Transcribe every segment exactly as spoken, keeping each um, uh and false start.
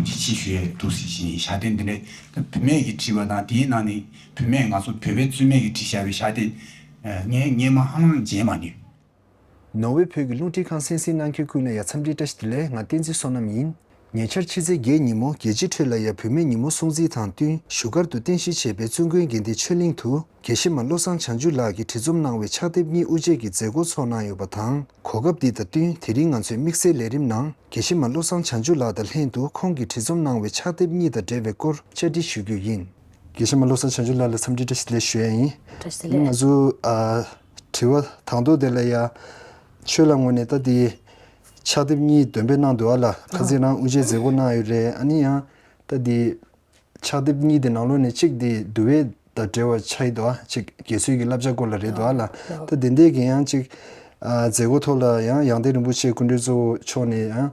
ཅི་ཅི་ཞུ་ཡས་འདུག་ཟེར་བཞིན་ཞལ་འདེབས་འདི་འདྲས་བུད་མེད་ཀྱིས་བྲིས་པ་དང་དེའི་ནང་ནས་བུད་མེད་ང་ཚོ་བོད་པའི་བཙུན་མས་ཀྱིས་བྲིས་བཞག་པའི་ཞལ་འདེབས་ངས་སྔོན་མ་ཧ་ལམ་མཇལ་མ་མྱོང་། ནོར་ཝེ་བོད་ཀྱི་རླུང་འཕྲིན་ཁང་གསན་གཟིགས་གནང་མཁན་ཀུན་ལ་ཡང་འཚམས་འདྲི་བཀྲ་ཤིས་བདེ་ལེགས། ང་བསྟན་འཛིན་བསོད་ནམས་ཡིན། ཉེ་ཆར་ཕྱི་ཚེས་བརྒྱད་ཉིན་མོ་རྒྱལ་སྤྱིའི་ཁྲོད་ལ་ཡང་བུད་མེད་ཉིན་མོ་སྲུང་བརྩི་དང་བསྟུན་བཞུགས་སྒར་དུ་རྟེན་གཞི་བྱས་པའི་བཙུན་དགོན་དགེ་ལྡན་ཆོས་གླིང་དུ་དགེ་བཤེས་མ་བློ་བཟང་བྱང་ཆུབ་ལགས་ཀྱིས་བྲིས་རྩོམ་གནང་བའི་ཕྱག་དེབ་གཉིས་དབུ་འབྱེད་ཀྱི་མཛད་སྒོ་ཚོགས་གནང་ཡོད་པ་དང་། གོ་སྐབས་འདི་དང་བསྟུན་དེ་རིང་ང་ཚོའི་དམིགས་བསལ་ལས་རིམ་ནང་དགེ་བཤེས་མ་བློ་བཟང་བྱང་ཆུབ་ལགས་དང་ལྷན་དུ་ཁོང་གིས་བྲིས་རྩོམ་གནང་བའི་ཕྱག་དེབ་གཉིས་དང་འབྲེལ་བའི་སྐོར་བཅར་འདྲི་ཞུ་རྒྱུ་ཡིན། དགེ་བཤེས་མ་བློ་བཟང་བྱང་ཆུབ་ལགས་ལ་འཚམས་འདྲི་བཀྲ་ཤིས་བདེ་ལེགས་ཞུ་ཡ་ཡིན། བཀྲ་ཤིས་བདེ་ལེགས། ང་ཚོ་ཨ། དྲི་བ་དང་ཐོག་དེ་ལ་ཡ། ཁྱོད་ལ་ངོས་ནས་ད་དེ་ཕྱག་དེབ་གཉིས་འདོན་སྤེལ་གནང་འདུག་ཨ་ལ། ཁ་སང་རང་དབུ་འབྱེད་མཛད་སྒོ་གནང་ཡོད་རེད། ཨ་ནི་ཡང་ད་དེ་ཕྱག་དེབ་གཉིས་དེ་ནང་ལོགས་ནས་གཅིག་དེ་འདུལ་བ་དང་འབྲེལ་བ་ཆགས་ཡི་འདུག་ཨ། གཅིག་དགེ་ཚུལ་གྱི་བསླབ་བྱ་སྐོར་ལ་རེད་འདུག་ཨ་ལ། ད་དེ་འདྲས་ཀྱི་ཡང་གཅིག་ཨ། མཛད་སྒོ་ཐོག་ལ་ཡང་ཡང་སྟེང་རིན་པོ་ཆེ་སྐུ་མགྲོན་གཙོ་བོ་མཆོག་ནས་ཡང་།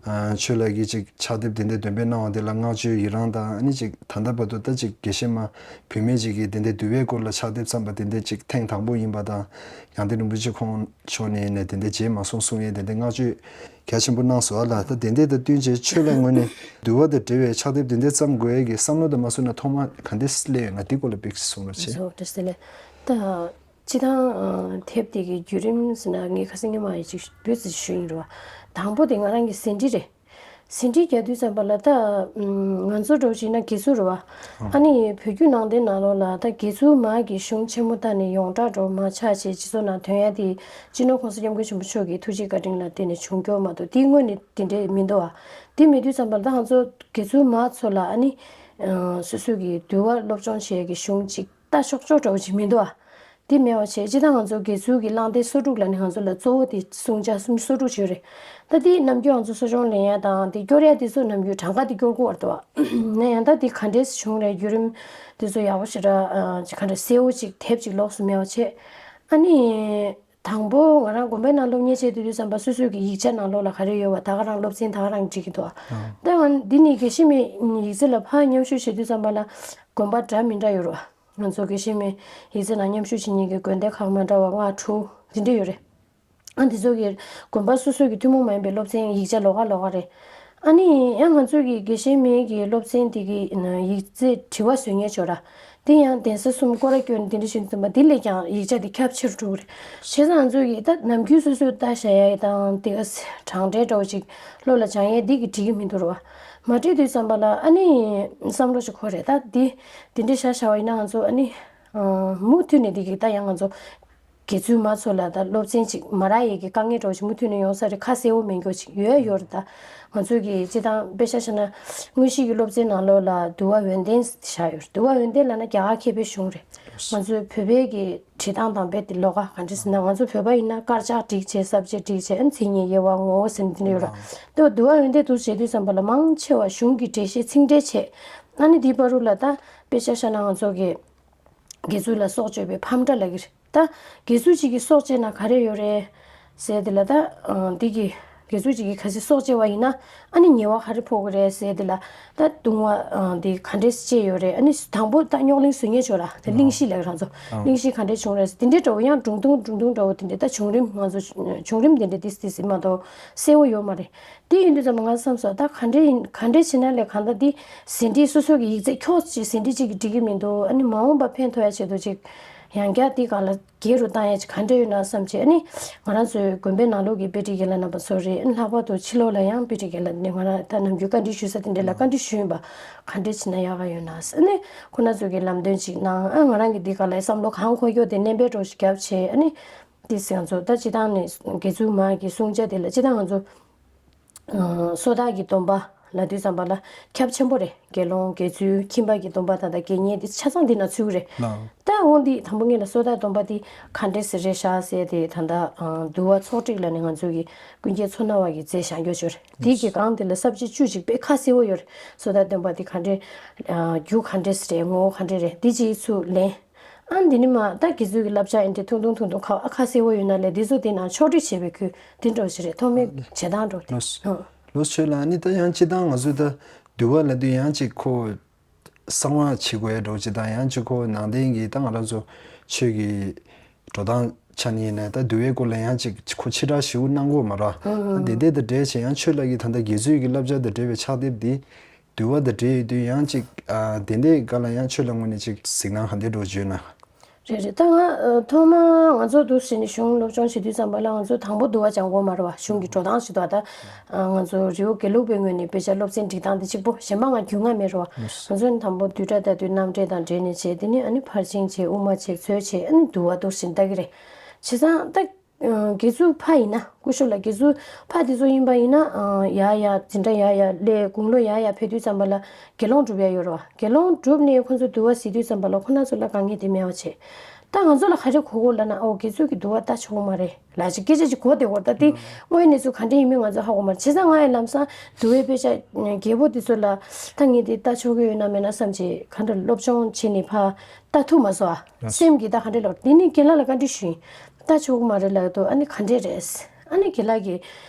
ཨ། ཆོས་ལགས་ཀྱིས་ཅིག་ཕྱག་དེབ་དེ་འདྲ་འདོན་སྤེལ་གནང་བ་དེ་ལ་བསྔགས་བརྗོད་ཡི་རངས་དང་། ཨ་ནི་ཅིག་ད་ལྟ་བར་དུ་ད་ཅིག་དགེ་བཤེས་མ་བུད་མེད་ཅིག་གིས་དེ་འདྲ་འདུལ་བའི་སྐོར་ལ་ཕྱག་དེབ་བརྩམས་པ་དེ་འདྲ་ཅིག་ཐེངས་དང་པོ་ཡིན་པ་དང་། ཡང་སྟེང་རིན་པོ་ཆེ་ཁོང་མཆོག་ནས་ནས་དེ་འདྲ་མཇལ་མ་སོང་གསུང་ཡས་དེ་འདྲ་བསྔགས་བརྗོད་རྒྱ་ཆེན་པོ་གནང་སོང་ཨ་ལ། ད་དེ་འདྲ་དང་བསྟུན་བྱས་ཆོས་ལ་ངོས་ནས་འདུལ་བ་དང་འབྲེལ་བའི་ཕྱག་དེབ་དེ་འདྲ་བརྩམས་དགོས་ཡས་ཀྱི་བསམ་བློ་དང་མ་བཟོ་ན་ཐོག་མ་ག་འདྲ་སླེབས་ཡོད་ན་དེ་སྐོར་ལ་དཔེ་གསུང་རོགས་བྱེད། བཀྲ་ཤིས་བདེ་ལེགས། ད། སྤྱི་བཏང་དེབ་དེ་གི་བརྒྱུད་རིམ་ཟེར་ན་ངས་ཁ་སང་སྔོན་མ་ཡི་ཅིག་འབོད་ཚིག་ཞུ་ཡིན་རེད་བ། དང་པོ་དེ་ང་རང་གི་ཟིན་བྲིས་རེད། ཟིན་བྲིས་རྒྱག་དུས་ཙམ་པ་ལ་ད་ང་ཚོ་འགྲོ་བྱས་ན་དགེ་ཚུལ་རེད་བ། ཨ་ནི་བོད་བརྒྱུད་ནང་བསྟན་ནང་ལོགས་ལ་ད་དགེ་ཚུལ་མ་གི་གཞུང་ཆེན་མོ་ད་ནི་ཡོངས་གྲགས་འགྲོ་མ་ཆགས་བྱས་སྤྱི་ཚོགས་ནང་ཐོན་ཡ་དེ་སྤྱི་ནོར་༸གོང་ས་༸སྐྱབས་མགོན་ཆེན་པོ་མཆོག་གི་ཐུགས་རྗེ་བཀའ་དྲིན་ལ་བརྟེན་ནས་བྱུང་ཀྱོག་མ་གཏོགས་དེའི་སྔོན་ནས་དེ་འདྲས་མི་འདུག་བ། དེ་མེད་དུས་ཙམ་པ་ལ་ད་ང་ཚོ་དགེ་ཚུལ་མ་ཚོ་ལ་ཨ་ནི་སོ་སོ་གི་འདུལ་བ་སློབ་སྦྱོང་བྱེད་ཡ་གི་གཞུང་ཅིག་ལྟ་ཆོག་ཆོག་འདྲ་བོ་ཅིག་མི་འདུག་ཨ། དེ་མེད་པ་བྱས་སྤྱི་བཏང་ང་ཚོ་དགེ་ཚུལ་གྱི་གླང་ཆེན་སོ་དྲུག་ལ་ནི་ང་ཚོ་ལ་གཙོ་བོ་དེ་བསྲུང་བྱ་སུམ་ཅུ་སོ་དྲུག་ཅིག་ཡོད་རེད། ད་དེ་ནམ་རྒྱུན་ང་ཚོ་གསོ་སྦྱོང་ལེན་ཡ་དང་དེ་སྐྱོར་ཡ་དེ་ཚོ་ནམ་རྒྱུན་གྲངས་ཀ་དེ་སྐྱོར་གྱི་ཡོད་རེད་དོ། ཡིན་ན་ཡང་ད་དེ་ག་འདྲས་བྱུང་རེད། བརྒྱུད་རིམ་དེ་ཚོ་ཡག་པོ་ཞེ་དྲག་ཅིག་ག་འདྲས་གསལ་བོ་ཅིག་དེབ་ཅིག་ལོགས་སུ་མེད་པ་བྱས། ཨ་ནི། དང་པོ་ང་རང་དགོན་པའི་ནང་སློབ་གཉེར་བྱེད་དུས་དུས་ཙམ་པ་སོ་སོའི་གི་ཡིག་ཆ་ནང་ལོགས་ལ་ག་རེ་ཡོད་པ་ད་ག་རང་སློབ་ཚན་ད་ག་རང་འབྲི་གི་འདུག་ཨ། ད་ང་འདི་ནི་དགེ་བཤེས་མའི་ཡིག་ཚད་ལ་ཕར་མཉམ་ཞུགས་བྱེད་དུས་ཙམ་པ་ལ་དགོན་པ་འདྲ་མི་འདྲ་ཡོད་རེད་བ། ང་ཚོ་དགེ་བཤེས་མའི་ཡིག་ཚད་ནང་མཉམ་ཞུགས་བྱེད་མཁན་གྱི་དགོན་སྡེ་ཁག་མ་འདྲ་བ་ལྔ་དྲུག་འདི་འདྲ་ཡོད་རེད། ཨ་འདི་ཚོ་གི་དགོན་པ་སོ་སོ་གི་ཐུན་མོང་མ་ཡིན་པའི་སློབ་ཚན་ཡིག་ཆ་ལོགས་ཀ་ལོགས་ཀ་རེད། ཨ་ནི་ཡང་ང་ཚོ་གི་དགེ་བཤེས་མའི་གི་སློབ་ཚན་དེ་གི་ཡིག་ཚད་དྲི་བ་བཟོ་མཁན་ཅིག་ཡོད་ར། དེ་ཡང་གདན་ས་གསུམ་སྐོར་ར་སྐྱོན་དེ་འདྲ་ཞིག་འཛོམས་པ་དེ་ལས་ཀྱང་ཡིག་ཆ་དེ་ཁྱབ་ཆེ་རུ་འགྲོ་གི་རེད། བྱས་ཙང་ང་ཚོ་གི་ད་ནམ་རྒྱུན་སོ་སོས་ལྟ་བཞག་ཡ་དང་དེ་ག་གྲངས་འདྲེན་འདྲ་བོ་ཅིག་བློ་ལ་སྦྱང་ཡས་འདི་གི་འགྲིག་གི་མི་འདུག་ར་བ། མ་འགྲིག་དུས་ཙམ་པ་ལ་ཨ་ནི་བསམ་བློ་ཞིག་འཁོར་རེད། ད་འདི་འདི་འདྲ་བཞག་བཞག་པ་ཡིན་ན་ང་ཚོ་ཨ་ནི་མུ་མཐུད་ནས་འདི་གི་ད་ཡང་ང་ཚོ་དགེ་ཚུལ་མ་ཚོ་ལ་ད་སློབ་ཚན་ཅིག་མ་རག་ཡས་ཀྱི་དཀའ་ངལ་འདྲ་བོ་ཅིག་མུ་མཐུད་ནས་ཡོང་ས་རེད། ཁ་གསལ་བོ་མེད་མཁན་ཅིག་ཡོད་ཡོད་རེད། ད་ང་ཚོ་གི་སྤྱི་བཏང་དཔེ་ཆ་བཞག་ན་དངོས་གཞི་གི་སློབ་ཚན་ནང་ལོགས་ལ་འདུལ་བ་ཡོན་ཏན་བཞག་ཡོད་རེད། འདུལ་བ་ཡོན་ཏན་ལབ་ན་རྒྱ་གར་མཁས་པའི་གཞུང་རེད། ང་ཚོའི་བོད་པའི་གི་བྲིས་སྟངས་དང་རྦད་དེ་ལོགས་ཀ་ག་འདྲ་ཟེར་ན་ང་ཚོ་བོད་པ་ཡིན་ན་དཀར་ཆག་བསྒྲིགས་བྱས་ས་བཅད་བསྒྲིགས་བྱས་ཨ་ནི་མཚན་ཉིད་དབྱེ་བ་ངོ་བོ་ཟེར་ནས་དེ་འདྲ་ཡོད་རེད། ད་འདུལ་བ་ཡོན་ཏན་འདུག་བྱེད་དུས་ཙམ་པ་ལ་མང་ཆེ་བ་གཞུང་གི་འགྲེལ་བཤད་ཚིག་འགྲེལ་བྱས། ཨ་ནི་དེའི་བར་དུ་ལ་ད་དཔེ་ཆ་བཞག་ན་ང་ཚོ་གི་དགེ་ཚུལ་ལ་སྲོག་གཅོད་པའི་ཕམ་དགྲ་ལབ་ཀྱི་རེད། ད་དགེ་ཚུལ་གཅིག་གིས་སྲོག་བཅད་ན་ག་རེ་ཡོད་རེད་ཟེར་དེ་ལ་ད་འདི་གི་དགེ་ཚུལ་གཅིག་གིས་གལ་སྲིད་སྲོག་བཅད་པ་ཡིན་ན་ཨ་ནི་ཉེས་པ་ག་རེ་ཕོག་གི་རེད་ཟེར་དེ་ལ་ད་ལྟུང་བ་འདི་ག་འདྲས་བཅད་ཡོད་རེད། ཨ་ནི་དང་པོ་ད་རྙོག་གླེང་བཟོ་མཁན་ཅིག་ཡོད་ར། དེ་གླེང་གཞི་ལབ་ཀྱི་རང་ཚོ་གླེང་གཞི་ག་འདྲས་བྱུང་རེད་ཟེར་དེ་འདྲས་འདྲ་བོ་ཡང་སྒྲུང་ཐུང་སྒྲུང་ཐུང་འདྲ་བོ་དེ་འདྲས་ད་བྱུང་རིམ་ང་ཚོ་བྱུང་རིམ་དེ་འདྲས་ཏིས་ཏིས་ཟིན་མ་གཏོགས་གསལ་བོ་ཡོད་མ་རེད། དེ་ཡིན་དུས་ཙམ་པ་ང་བསམ་སོང་ད་ག་འདྲས་ཡིན་ག་འདྲས་བྱས་ན་ལས་གང་ལྟར་འདི་ཟིན་བྲིས་སོ་སོ་གི་ཡིག་ཚད་ཁྱོག་ཅིག་ཟིན་བྲིས་གཅིག་གིས་འགྲིག་གི་མི་འདུག་ཨ་ནི་མ་འོངས་པ་ཕན་ཐོགས་ཡ་ཆེད་དུ་ཅིག་ཡང་བསྐྱར་འདི་སྒང་ལ་རྒྱས་རུ་བཏང་ཡ་ཅིག་ག་འདྲས་ཡོད་ན་བསམ་བྱས། ཨ་ནི་ང་རང་ཚོའི་དགོན་པའི་ནང་ལོགས་ཀྱི་དཔེ་ཁྲིད་རྒན་ལགས་རྣམ་པ་ཚོ་རེད། ཨ་ནི་ལྷག་པར་དུ་ཕྱི་ལོགས་ལ་ཡང་དཔེ་ཁྲིད་རྒན་ལགས་འདི་ང་རང་ད་ནམ་རྒྱུན་བཀའ་འདྲི་ཞུ་ས་དེ་འདྲས་ལ་བཀའ་འདྲི་ཞུས་ཡིན་པ་ག་འདྲས་བྱས་ན་ཡག་ག་ཡོད་ན་ཟེར། ཨ་ནི་ཁོ་ན་ཚོ་གི་ལམ་སྟོན་ཅིག་གནང་། ཨ་ང་རང་གི་འདི་སྒང་ལ་བསམ་བློ་གང་འཁོར་ཀྱོག་དེ་སྣོན་པའི་འདྲ་བོ་ཞིག་བརྒྱབ་བྱས། ཨ་ནི། དེ་ཟེར་ང་ཚོ་ད་སྤྱི་བཏང་ནས་དགེ་ཚུལ་མ་གི་བསྲུང་བྱ་དེ་ལ་སྤྱི་བཏང་ང་ཚོ་ཨ་སོ་ཐར་གྱི་སྡོམ་པ་ལབ་དུས་ཙམ་པ་ལ་ཁྱབ་ཆེན་པོ་རེད། དགེ་སློང་དགེ་ཚུལ་ཁྱིམ་པ་གི་སྡོམ་པ་དང་ད་དགེ་བསྙེན་དེ་ཆ་ཚང་འདི་ན་ཚུད་ཀྱི་རེད། ལགས། ད་འོ་འདི་དང་པོ་ངེད་ལ་སོ་ཐར་སྡོམ་པ་དེ་ག་འདྲས་སེ་རེད་ཤག་ཟེར་དེ་ད་ལྟ་ཨ་འདུལ་བ་ཚོགས་སྒྲིག་ལབ་ནས་ང་ཚོ་གི་ཀུན་མཁྱེན་མཚོ་སྣ་བ་གིས་མཛད་བཞག་ཡོད་ཅོག་རེད། དེ་གི་སྒང་དེ་ལ་ས་བཅད་བཅུ་ཅིག་དཔེ་ཁ་གསལ་བོ་ཡོད་རེད། སོ་ཐར་སྡོམ་པ་དེ་ག་འདྲས་ཨ་རྒྱུ་ག་འདྲས་སེ་རེད། ངོ་བོ་ག་འདྲས་རེད། དེ་ཅིག་ཚུར་ལེན། ཨ་འདི་ནི་མ་ད་དགེ་ཚུལ་གྱི་བསླབ་བྱ་ཨེ་འདྲ་ཐུང་ཐུང་ཐུང་ཐུང་ཁ་ཨ་ཁ་གསལ་བོ་ཡོད་ན་ལས་འདི་ཚོ་དེ་ནང་ཕྱོགས་སྒྲིག་བྱེད་པའི་ཁུལ་དེ་འདྲ་ཞིག་རེད། ཐོག་མའི་བྱེད་སྟངས་འདྲ་དེ། ལོས། ཧུ། ལོས་ཆོས་ལ་ནི་ད་ཡང་སྤྱི་བཏང་ང་ཚོས་ད་འདུལ་བ་ལབ་དུས་ཡང་ཅིག་ཁོ་གསང་བ་བྱེད་དགོས་ཡ་འདྲ་ཅིག་དང་ཡང་ཅིག་ཁོ་ནང་བསྟན་གྱི་ད་ང་རང་ཚོ་ཆོས་ཀྱི་འགྲོ་སྟངས་ཆ་ནས་ཡིན་ན་ད་འདུལ་བའི་སྐོར་ལ་ཡང་ཅིག་ཁོ་ཕྱི་དྲགས་ཞེ་པོ་གནང་དགོས་མ་རེད། ཧུ་ཧུ། ད་དེ་འདྲ་དང་འབྲེལ་བྱས་ཡང་ཆོས་ལ་གི་ད་ལྟ་དགེ་ཚུལ་གྱི་བསླབ་བྱ་དང་འབྲེལ་བའི་ཕྱག་དེབ་འདི། འདུལ་བ་དང་འབྲེལ་ཡོད་དུས་ཡང་ཅིག་ཨ་དེ་འདྲའི་སྒང་ལ་ཡང་ཆོས་ལ་དངོས་གནས་ཅིག་གཟིགས་སྣང་ག་འདྲ་འདྲ་བྱུང་ན། རེད་རེད། ད་ང་ཨ་ཐོག་མ་ང་ཚོ་འདུག་ཟེར་ནས་གཞུང་སློབ་སྦྱོང་བྱེད་དུས་ཙམ་པ་ལ་ང་ཚོ་དང་པོ་འདུལ་བ་སྦྱང་དགོས་མ་རེད་བ། གཞུང་གི་འགྲོ་སྟངས་ཤིག་འདུག་བ། ད་ཨ་ང་ཚོ་རི་བོ་དགེ་ལུགས་པའི་ངོས་ནས་དཔེ་ཆ་སློབ་ཚན་སྒྲིག་སྟངས་དེ་གཅིག་པོ། གཞན་པ་ང་རྒྱུས་མངའ་མེད་རེད་བ། ང་ཚོ་ནི་དང་པོ་བསྡུས་གྲྭ་ལྟ་དུས་རྣམ་འགྲེལ་དང་འབྲེལ་ནས་བྱས། དེ་ནས་ཨ་ནི་ཕར་ཕྱིན་བྱས། དབུ་མ་བྱས། ཚོགས་བྱས། ཨ་ནི་འདུལ་བ་འདུག་ཟེར་ནས་ལྟ་གི་རེད། བྱས་ཙང་ད། ཨ་དགེ་ཚུལ་ཕ་ཡིན་ན། སྐུ་ཞབས་ལགས་དགེ་ཚུལ་ཕ་དེ་ཚོ་ཡིན་པ་ཡིན་ན། ཨ་ཡར་ཡར་འཛིན་གྲྭ་ཡར་ཡར་སླེབས། དགུང་ལོ་ཡར་ཡར་ཕེབས་དུས་ཙམ་པ་ལ་དགེ་སློང་སྒྲུབ་ཡ་ཡོད་རེད་བ། དགེ་སློང་སྒྲུབ་ནས་ཁོ་ཚོ་འདུལ་བ་གཟིགས་དུས་ཙམ་པ་ལ་ཁོ་རང་ཚོ་ལ་དཀའ་ངལ་དེ་མེད་པ་བྱས། ད་ང་ཚོ་ལ་ག་རེ་གོ་གོ་ལབ་ན། ཨོ་དགེ་ཚུལ་གྱིས་འདུལ་བ་ལྟ་ཆོག་གི་མ་རེད་ལབ་ཅིག་སྐད་ཆ་ཅིག་གོ་བསྡད་ཡོད་རེད། ད་དེ་དངོས་གནས་ཚུལ་ག་འདྲ་ཡིན་མིན་ང་ཚོ་ཧ་གོ་མ་རེད། བྱས་ཙང་ང་ཡི་ལམ་སང་འདུལ་བའི་དཔེ་ཆ་རྒྱས་པོ་དེ་ཚོ་ལ་ད་ངས་དེ་ལྟ་ཆོག་གི་ཡོད་ན་མེད་ན་བསམ་བྱས། ག་འདྲ་སློབ་སྦྱོང་བྱས་ནས་ཕར་ལྟ་ཐུབ་མ་སོང་ཨ། ལགས་སོ། སེམས་ཀྱིས་ད་ག་འདྲ་ལབ། དེ་ནས་རྒན་ལགས་ལ་བཀའ་འདྲི་ཞུས་ཡིན། ལྟ་ཆོག་གི་མ་རེད་ལབ་འདུག་ཨ་ནི་ག་འདྲས་རེད། ཨ་ནི་རྒན་ལགས་ཀྱིས་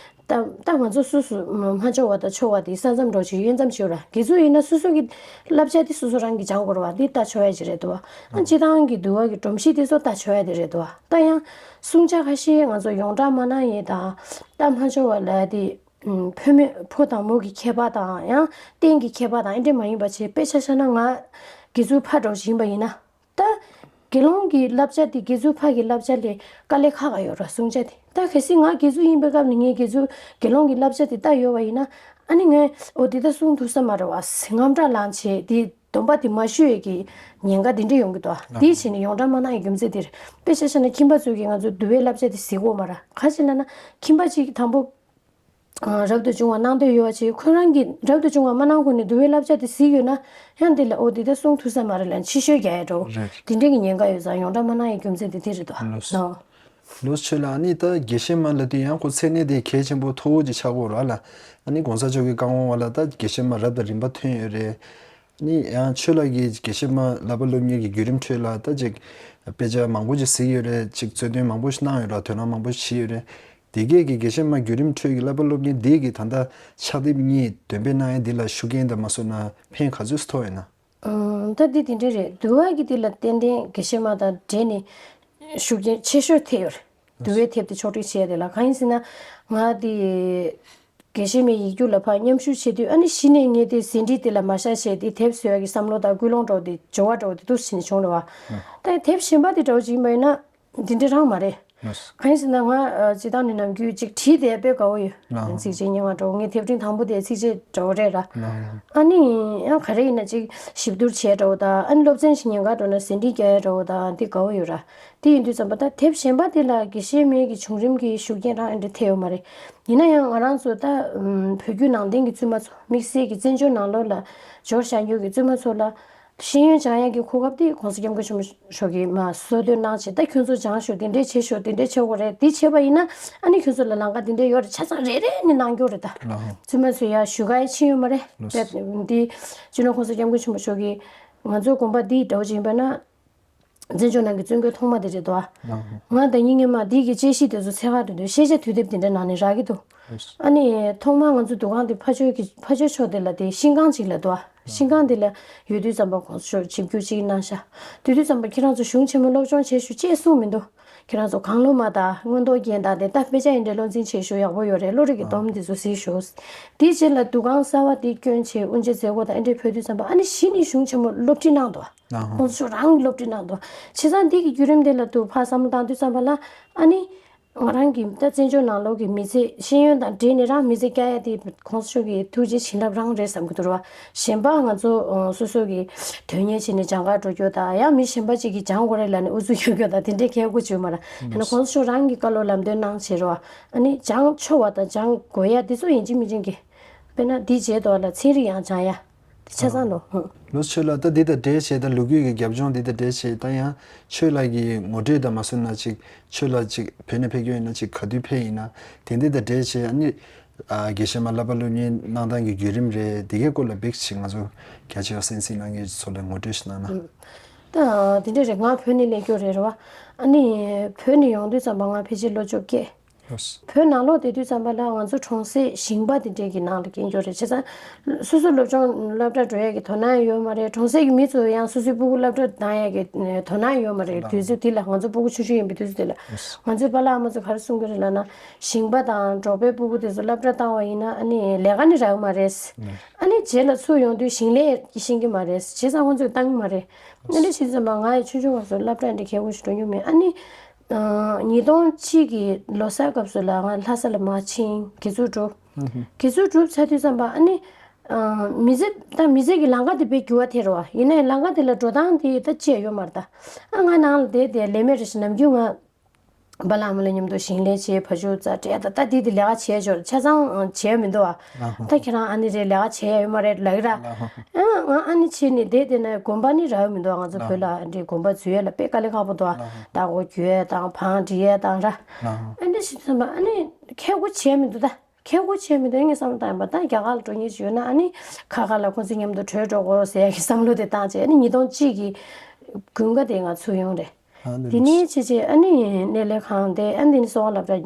ད་ད་ང་ཚོ་སོ་སོ་མ་འབྱོར་བ་དང་འབྱོར་བ་དེ་ས་མཚམས་འདྲ་བོ་ཅིག་ཡོད་མཚམས་ཤིག་ཡོད་ར། དགེ་ཚུལ་ཡིན་ན་སོ་སོ་གི་བསླབ་བྱ་དེ་སོ་སོ་རང་གིས་སྦྱང་དགོས་རེད་བ། དེ་ལྟ་ཆོག་ཡ་ཅིག་རེད་འདུག་བ། ཨ་སྤྱིར་བཏང་གི་འདུལ་བ་གི་སྒྲོམ་གཞི་དེ་ཚོ་ལྟ་ཆོག་ཡ་དེ་རེད་འདུག་བ། ད་ཡང་བསྲུང་བྱ་ཁ་ཤས་ང་ཚོ་ཡོངས་གྲགས་མ་གནང་ཡས་དང་། ལྟ་མ་ཆོག་པ་ལབ་ཡ་དེ། ཨུམ། ཕོ་མོ་ཕོ་དང་མོ་གི་ཁྱད་པར་དང་། ཡང་རྟེན་གྱི་ཁྱད་པར་དང་། ཨེ་འདྲས་མ་ཡིན་པ་བྱས། དཔེ་ཆ་བཞག་ན་ང་དགེ་ཚུལ་ཕ་འདྲ་བོ་ཞིག་ཡིན་པ་ཡིན་ན། ད་དགེ་སློང་གི་བསླབ་བྱ་དེ་དགེ་ཚུལ་ཕ་གི་བསླབ་བྱ་ལས་དཀའ་ལས་ཁག་ཁག་ཡོད་རེད། བསྲུང་བྱ་དེ། ད་གལ་སྲིད་ང་དགེ་ཚུལ་ཡིན་པའི་སྐབས་ནས་ངས་དགེ་ཚུལ་དགེ་སློང་གི་བསླབ་བྱ་དེ་ལྟ་ཡོད་པ་ཡིན་ན། ཨ་ནི་ངས་འོ་དེ་ད་བསྲུང་ཐུབ་ས་མ་རེད་བ། དངངས་སྐྲག་ལངས་བྱས་དེ་སྡོམ་པ་དེ་མ་ཞུ་ཡས་ཀྱི་ཉེན་ཁ་དེ་འདྲས་ཡོང་གི་འདུག་བ། དེའི་ཕྱིར་ནས་ཡོངས་གྲགས་མ་གནང་ཡས་རྒྱུ་མཚན་དེ་རེད། དཔེ་ཆ་བཞག་ན་ཁྱིམ་པ་ཚོས་ཀྱིས་ང་ཚོ་འདུལ་བའི་བསླབ་བྱ་དེ་གཟིགས་ཀྱི་ཡོད་མ་རེད། ག་རེ་ལབ་ན་ཁྱིམ་པ་གཅིག་དང་པོ་ཨ་རབ་ཏུ་བྱུང་བ་གནང་འདོད་ཡོད་པ་བྱས། ཁོ་རང་གིས་རབ་ཏུ་བྱུང་བ་མ་གནང་གོང་ནས་འདུལ་བའི་བསླབ་བྱ་དེ་གཟིགས་ཡོད་ན། ཡང་དེ་ལ་འོ་དེ་ད་བསྲུང་ཐུབ་ས་མ་རེད་ལབ་ཕྱི་བཤོལ་རྒྱག་ཡ་འདྲ་བོ། རེད། དེ་འདྲའི་གི་ཉེན་ཁ་ཡོད་ཙང་ཡོངས་གྲགས་མ་གནང་ཡའི་རྒྱུ་མཚན་དེ་དེ་རེད་དོ། ལགས་སོ། ནོ། ལགས་སོ། ཆོས་ལ་ཨ་ནི་ད་དགེ་བཤེས་མ་ལབ་དུས་ཡང་ཁོ་མཚན་གནས་དེ་གལ་ཆེན་པོ་མཐོ་བོ་ཅིག་ཆགས་ཀྱི་ཡོད་རེད་ལ། ཨ་ནི་གོང་ས་མཆོག་གི་བཀའ་དབང་འོག་ལ་ད་དགེ་བཤེས་མ་རབ་དང་རིམ་པ་ཐོན་ཡོད་རེད། ནི་ཡང་ཆོས་ལ་གི་དགེ་བཤེས་མ་བསླབ་པ་སློབ་གཉེར་གྱི་བརྒྱུད་རིམ་ཁྲོད་ལ་ད་ཅིག་དཔེ་ཆ་མང་པོ་ཅིག་གཟིགས་ཡོད་རེད། ཅིག་རྩོད་འདོན་མང་པོ་ཞིག་གནང་ཡོད་རེད། དོ་སྣང་མང་པོ་ཞིག་བྱས་ཡོད་རེད། དེ་གས་ཀྱི་དགེ་བཤེས་མ་བརྒྱུད་རིམ་ཁྲོད་ཀྱི་བསླབ་པ་སློབ་གཉེར་འདི་གི་ད་ལྟ་ཕྱག་དེབ་གཉིས་འདོན་སྤེལ་གནང་ཡས་འདི་ལ་ཤུགས་རྐྱེན་དང་མ་སོ་ན་ཕན་ག་ཚོད་ཐོགས་ཡོད་ན། ཨང་། ད་འདི་དེ་འདྲ་རེད། འདུལ་བ་གི་འདི་ལ་ཏན་ཏན་དགེ་བཤེས་མ་དང་འབྲེལ་ནས་ཤུགས་རྐྱེན་ཆེ་ཤོས་ཐེབས་ཡོད་རེད། འདུལ་བའི་དེབ་དེ་ཕྱོགས་སྒྲིག་བྱས་དེ་ལ། གང་ཡིན་ཟེར་ན་ང་དེ་དགེ་བཤེས་མའི་ཡིག་རྒྱུགས་ལ་ཕར་མཉམ་ཞུགས་བྱེད་དུས། ཨ་ནི་གཞི་ནས་ངས་དེ་ཟིན་བྲིས་དེ་ལ་མ་བཞག་བྱས་དེ་དེབ་བཟོ་ཡག་གི་བསམ་བློ་དང་ཀུན་སློང་འདྲ་བོ་དེ་འབྱོར་བ་འདྲ་བོ་དེ་འདུག་བྱས་ནས་བྱུང་རེད་བ། ད་དེབ་གཞན་པ་དེ་འདྲ་བོ་ཅིག་ཡིན་པ་ཡིན་ན་འདི་འདྲ་རང་མ་རེད། གང་ཡིན་ཟེར་ན་ང་ཨ་སྤྱིར་བཏང་ནས་ནམ་རྒྱུན་ཅིག་བྲིས་དེ་དཔེ་དགའ་བོ་ཡོད། ལགས། ཚིགས་བཅད་རྙིང་བ་འདྲ་བོ། ངའི་དེབ་ཕྲེང་དང་པོ་དེ་ཚིགས་བཅད་འདྲ་བོ་རེད་ལ། ལགས། ཨ་ནི་ཡང་ག་རེ་ཡིན་ན་ཅིག་ཞིབ་བསྡུར་བྱས་འདྲ་བོ་དང་། ཨ་ནི་སློབ་ཚན་ཞིག་ཉན་ག་འགྲོ་ན་ཟིན་བྲིས་རྒྱག་ཡ་འདྲ་བོ་དང་། འདི་དགའ་བོ་ཡོད་ར། དེ་ཡིན་དུས་ཙམ་པ་ད་དེབ་གཞན་པ་དེ་ལ་དགེ་བཤེས་མའི་གི་བྱུང་རིམ་གྱི་ཤུགས་རྐྱེན་རང་ཨེ་འདྲ་ཐེབས་ཡོད་མ་རེད། ཡིན་ན་ཡང་ང་རང་ཚོ་ད་ཨམ་བོད་བརྒྱུད་ནང་བསྟན་གྱི་བཙུན་མ་ཚོ། དམིགས་བསལ་གྱི་བཙན་བྱོལ་ནང་ལོགས་ལ་འབྱོར་བཞག་མྱོང་གི་བཙུན་མ་ཚོ་ལ་ཤེས་ཡོན་སྦྱང་ཡག་གི་གོ་སྐབས་དེ་གོང་ས་སྐྱབས་མགོན་ཆེན་པོ་མཆོག་གིས་མར་གསོལ་སྟོན་གནང་བྱས། ད་ཁྱོད་ཚོ་སྦྱང་ཤོག་དེ་འདྲས་བྱེད་ཤོག་དེ་འདྲས་བྱེད་དགོས་རེད། འདི་བྱས་པ་ཡིན་ན་ཨ་ནི་ཁྱོད་ཚོ་ལ་ལམ་ཁ་དེ་འདྲས་ཡོད་རེད། ཆ་ཚང་རེ་རེ་ནས་གནང་རྒྱུ་རེད་ད། ལགས། བཙུན་མ་ཚོས་ཡར་ཞུ་ག་ཡ་ཕྱིན་ཡོད་མ་རེད། ལགས། དཔེ་འདི་སྤྱི་ནོར་གོང་ས་སྐྱབས་མགོན་ཆེན་པོ་མཆོག་གིས་ང་ཚོའི་དགོངས་པ་འདི་འདྲ་བོ་ཅིག་ཡིན་པ་ན། བཙན་བྱོལ་ནང་གི་བཙུན་དགོན་ཐོག་མ་དེ་རེད་དོ། ང་དང་ཉིན་ངེས་མ་འདི་གི་དཔྱད་གཞི་དེ་ཚོ་ཚད་ག་དུ་འདུག་ཤེས་བྱ་དུས་དེབ་དེ་འདྲ་ནང་ནས་རག་གི་འདུག་ཨ་ནི་ཐོག་མར་ང་ཚོ་འདུ་ཁང་དེ་ཕ་ཇོ་གི་ཕ་ཇོ་ཕྱོགས་དེ་ལ་དེ་ཤིང་ཀང་ཅིག་ལ་འདུག་ཤིང་ཀང་དེ་ལ་ཡོད་དུས་ཙམ་པ་ཁོང་ཚོ་ཞིབ་འཇུག་ཅིག་གནང་ཤག་དེ་དུས་ཙམ་པ་ཁྱེད་རང་ཚོ་གཞུང་ཆེན་མོ་སློབ་སྦྱོང་བྱེད་ཤོག་ཅེས་གསུངས་མི་འདུག་ཁྱེད་རང་ཚོ་གང་བློ་མ་དང་མངོན་རྟོགས་རྒྱན་དང་དེ་ལྟ་དཔེ་ཆ་ཡིན་འདྲ་བློ་འཛིན་བྱེད་ཤོག་ཡག་པོ་ཡོད་རེད། བློ་རིག་གི་སྡོམ་དེ་ཚོ་གཟིགས་ཤོག་དེའི་རྗེས་ལ་འདུ་ཁང་གསར་བ་དེ་བསྐྱོན་བྱས་དབུ་འབྱེད་མཛད་སྒོ་དང་ཨེ་འདྲས་ཕུལ་དུས་ཙམ་པ་ཨ་ནི་གཞི་ནས་གཞུང་ཆེན་མོ་སློབ་ཁྲིད་གནང་འདུག་ཁོང་ཚོ་རང་གི་སློབ་ཁྲིད་གནང་འདུག་བྱས་ཙང་འདི་གི་བརྒྱུད་རིམ་དེ་ལ་དུ་ཕར་བསམ་བློ་བཏང་དུས་ཙམ་པ་ལ་ཨ་ནི་ང་རང་གི་ད་བཙན་བྱོལ་ནང་ལོགས་ཀྱི་མི་ཚེ་ཤེས་ཡོན་དང་འབྲེལ་ནས་རང་མི་ཚེ་བསྐྱལ་ཡ་དེ་ཁོང་ཚོ་གི་ཐུགས་རྗེ་བྱིན་རླབས་རང་རེད་བསམ་གྱི་འདུག་ར་བ། གཞན་པ་ང་ཚོ་སོ་སོ་གི་དོན་གཉེར་བྱས་ནས་སྦྱང་གར་འགྲོ་རྒྱུ་དང་། ཡང་མི་གཞན་པ་ཅིག་གིས་སྦྱང་དགོས་རེད་ལབ་ནས་ཨུ་ཚུགས་ཡོད་རྒྱུ་དང་དེ་འདྲའི་གལ་དགོས་བྱུང་མ་ར། ཡང་ན་ཁོང་ཚོ་རང་གི་བཀའ་སློབ་ལམ་སྟོན་གནང་བྱས་ར་བ། ཨ་ནི་སྦྱང་ཆོག་པ་དང་སྦྱང་དགོས་ཡ་དེ་ཚོ་ཡིན་གཅིག་མིན་གཅིག་གི་དཔེར་ན་འདི་བྱས་ཐོག་ལ་ཚན་རིག་ཡང་སྦྱང་ཡ། དེ་ཆ་ཚང་ལོ། ལོ་ཆོས་ལ་ད་འདི་དང་འབྲེལ་བྱས། ད་ལོ་རྒྱུས་ཀྱི་རྒྱབ་ལྗོངས་འདི་དང་འབྲེལ་བྱས། ད་ཡང་ཆོས་ལ་གི་ངོ་སྤྲོད་དང་མ་སོན་ན་ཅིག་ཆོས་ལ་ཅིག་བོད་ནས་ཕེབས་རྒྱུ་ཡིན་ན་ཅིག་ག་དུས་ཕེབས་ཡིན་ན་དེ་འདི་དང་འབྲེལ་བྱས། ཨ་ནི་ཨ་དགེ་བཤེས་མ་བསླབ་པ་སློབ་གཉེར་གནང་སྟངས་ཀྱི་བརྒྱུད་རིམ་རེད། འདི་གའི་སྐོར་ལ་བིག་ཅིག་ང་ཚོ་རྒྱ་ཆེ་བ་གསན་གཟིགས་གནང་མཁན་ཚོ་ལ་ངོ་སྤྲོད་ཞིག་གནང་ན། ད་དེ་འདྲ་རེད། ང་བོད་ནས་སླེབས་རྒྱུ་རེད་རེད་བ། ཨ་ནི་བོད་ནས་ཡོང་དུས་ཙམ་པ་ང་ཕལ་ཆེར་ལོ་བཅོ་བརྒྱད། བོད་ནང་ལོགས་བསྡད་དུས་ཙམ་པ་ལ་ང་ཚོ་གྲོང་གསེབ་ཞིང་པ་དེ་འདྲས་ཀྱི་ནང་ལ་སྐྱེས་རྒྱུ་རེད། བྱས་ཙང་སོ་སོ་སློབ་སྦྱོང་སློབ་གྲྭ་འགྲོ་ཡས་ཀྱི་དོ་སྣང་ཡོད་མ་རེད། གྲོང་གསེབ་ཀྱི་མི་ཚོ་ཡང་སོ་སོའི་སྤུ་གུ་སློབ་གྲྭ་བཏང་ཡས་ཀྱི་དོ་སྣང་ཡོད་མ་རེད། དུས་ཚོད་དེ་ལ་ང་ཚོ་སྤུ་གུ་ཆུང་ཆུང་ཡིན་པའི་དུས་ཚོད་དེ་ལ་ང་ཚོའི་པཱ་ལགས་ཨ་མ་ཚོ་ག་རེ་གསུང་གི་རེད་ལབ་ན། ཞིང་པ་དང་འབྲོག་པའི་སྤུ་གུ་དེ་ཚོ་སློབ་གྲྭ་བཏང་བ་ཡིན་ན་ཨ་ནི་ལས་ཀ་ནི་རག་གི་མ་རེད། ཨ་ནི་རྗེས་ལ་ཚུར་ཡོང་དུས་ཞིང་ལས་ཤེས་ཀྱི་མ་རེད། བྱས་ཙང་ཁོང་ཚོས་བཏང་གི་མ་རེད། ཨ་ནི་བྱས་ཙང་ང་ཡི་ཆུང་ཆུང་སྐབས་སུ་སློབ་གྲྭ་འདི་ཁྱད་པར་ཞིག་འགྲོ་མྱོང་མེད། ཨ་ནི་ཨ་ཉིས་སྟོང་གཅིག་གི་ལོ་གསར་སྐབས་སུ་ལ་ང་ལྷ་ས་ལ་མར་ཕྱིན། དགེ་ཚུལ་གྲུབ། དགེ་ཚུལ་གྲུབ་ཚར་དུས་ཙམ་པ་ཨ་ནི་ཨ་མི་ཚེ་ད་མི་ཚེ་གི་ལམ་ཁ་དེ་དཔེ་འགྱུར་བ་ཐེབས་རེད་བ། ཡིན་ནའི་ལམ་ཁ་དེ་ལ་འགྲོ་སྟངས་དེ་ད་ཅི་ཡང་ཡོད་མ་རེད། ད་ཨ་ང་ནང་ལ་བསྡད་དེ་ལས་མེད་རེ་ཞིག་ནམ་རྒྱུན་ང་པཱ་ལགས་ཨ་མ་ལ་མཉམ་དུ་ཞིང་ལས་བྱས། ཕ་ཆུ་བཙའ་སྤྲད། ད་ད་དེ་དེ་ལས་ཀ་བྱས་ཆོག་ཆ་ཚང་བྱས་མི་འདུག་ཨ། ད་ཁྱེད་རང་ཨ་ནི་རེད། ལས་ཀ་བྱས་ཡ་ཡོད་མ་རེད་ལབ་ཀྱི་ར། ཨ་ང་ཨ་ནི་བྱས་ནས་བསྡད་བསྡད་ན་དགོན་པ་ནི་རག་གི་མི་འདུག་ང་ཚོ་བོད་ལ་ཨ་འདྲའི་དགོན་པ་འཛུལ་ཡས་ལ་དཔེ་དཀའ་ལས་ཁག་པོ་འདུག་ཨ། ད་སྒོ་རྒྱུ་ཡས་དང་བང་སྒྲིག་ཡས་དང་ར། ཨ་འདྲ་ཞིག་བསམ་པ་ཨ་ནི་ཁྱད་པར་བྱས་མི་འདུག་ད། ཁྱད་པར་ཆེ་མི་འདུག་ངས་བསམ་བློ་བཏང་ཡིན་པ། ད་རྒྱ་གར་ལ་འགྲོ་མཁན་ཞིག་ཡོད་ན་ཨ་ནི་ཁ་ཁ་ལ་ཁོང་ཚོ་མཉམ་དུ་བྲོས་འགྲོ་དགོས་ཟེར་ཡ་གི་བསམ་བློ་དེ་བཏང་བྱས། ཨ་ནི་ཉིས་སྟོང་གཅིག་གི་དགུན་ཁ་དེ་ང་ཚུར་ཡོང་རེད། ཨ་ནི་དེ་ནས་བྱས་བྱས་ཨ་ནི་གནས་ལས་ཁང་དེ་ཨ་ནི་དེ་ནས་གསོ་བ་སློབ་གྲྭ་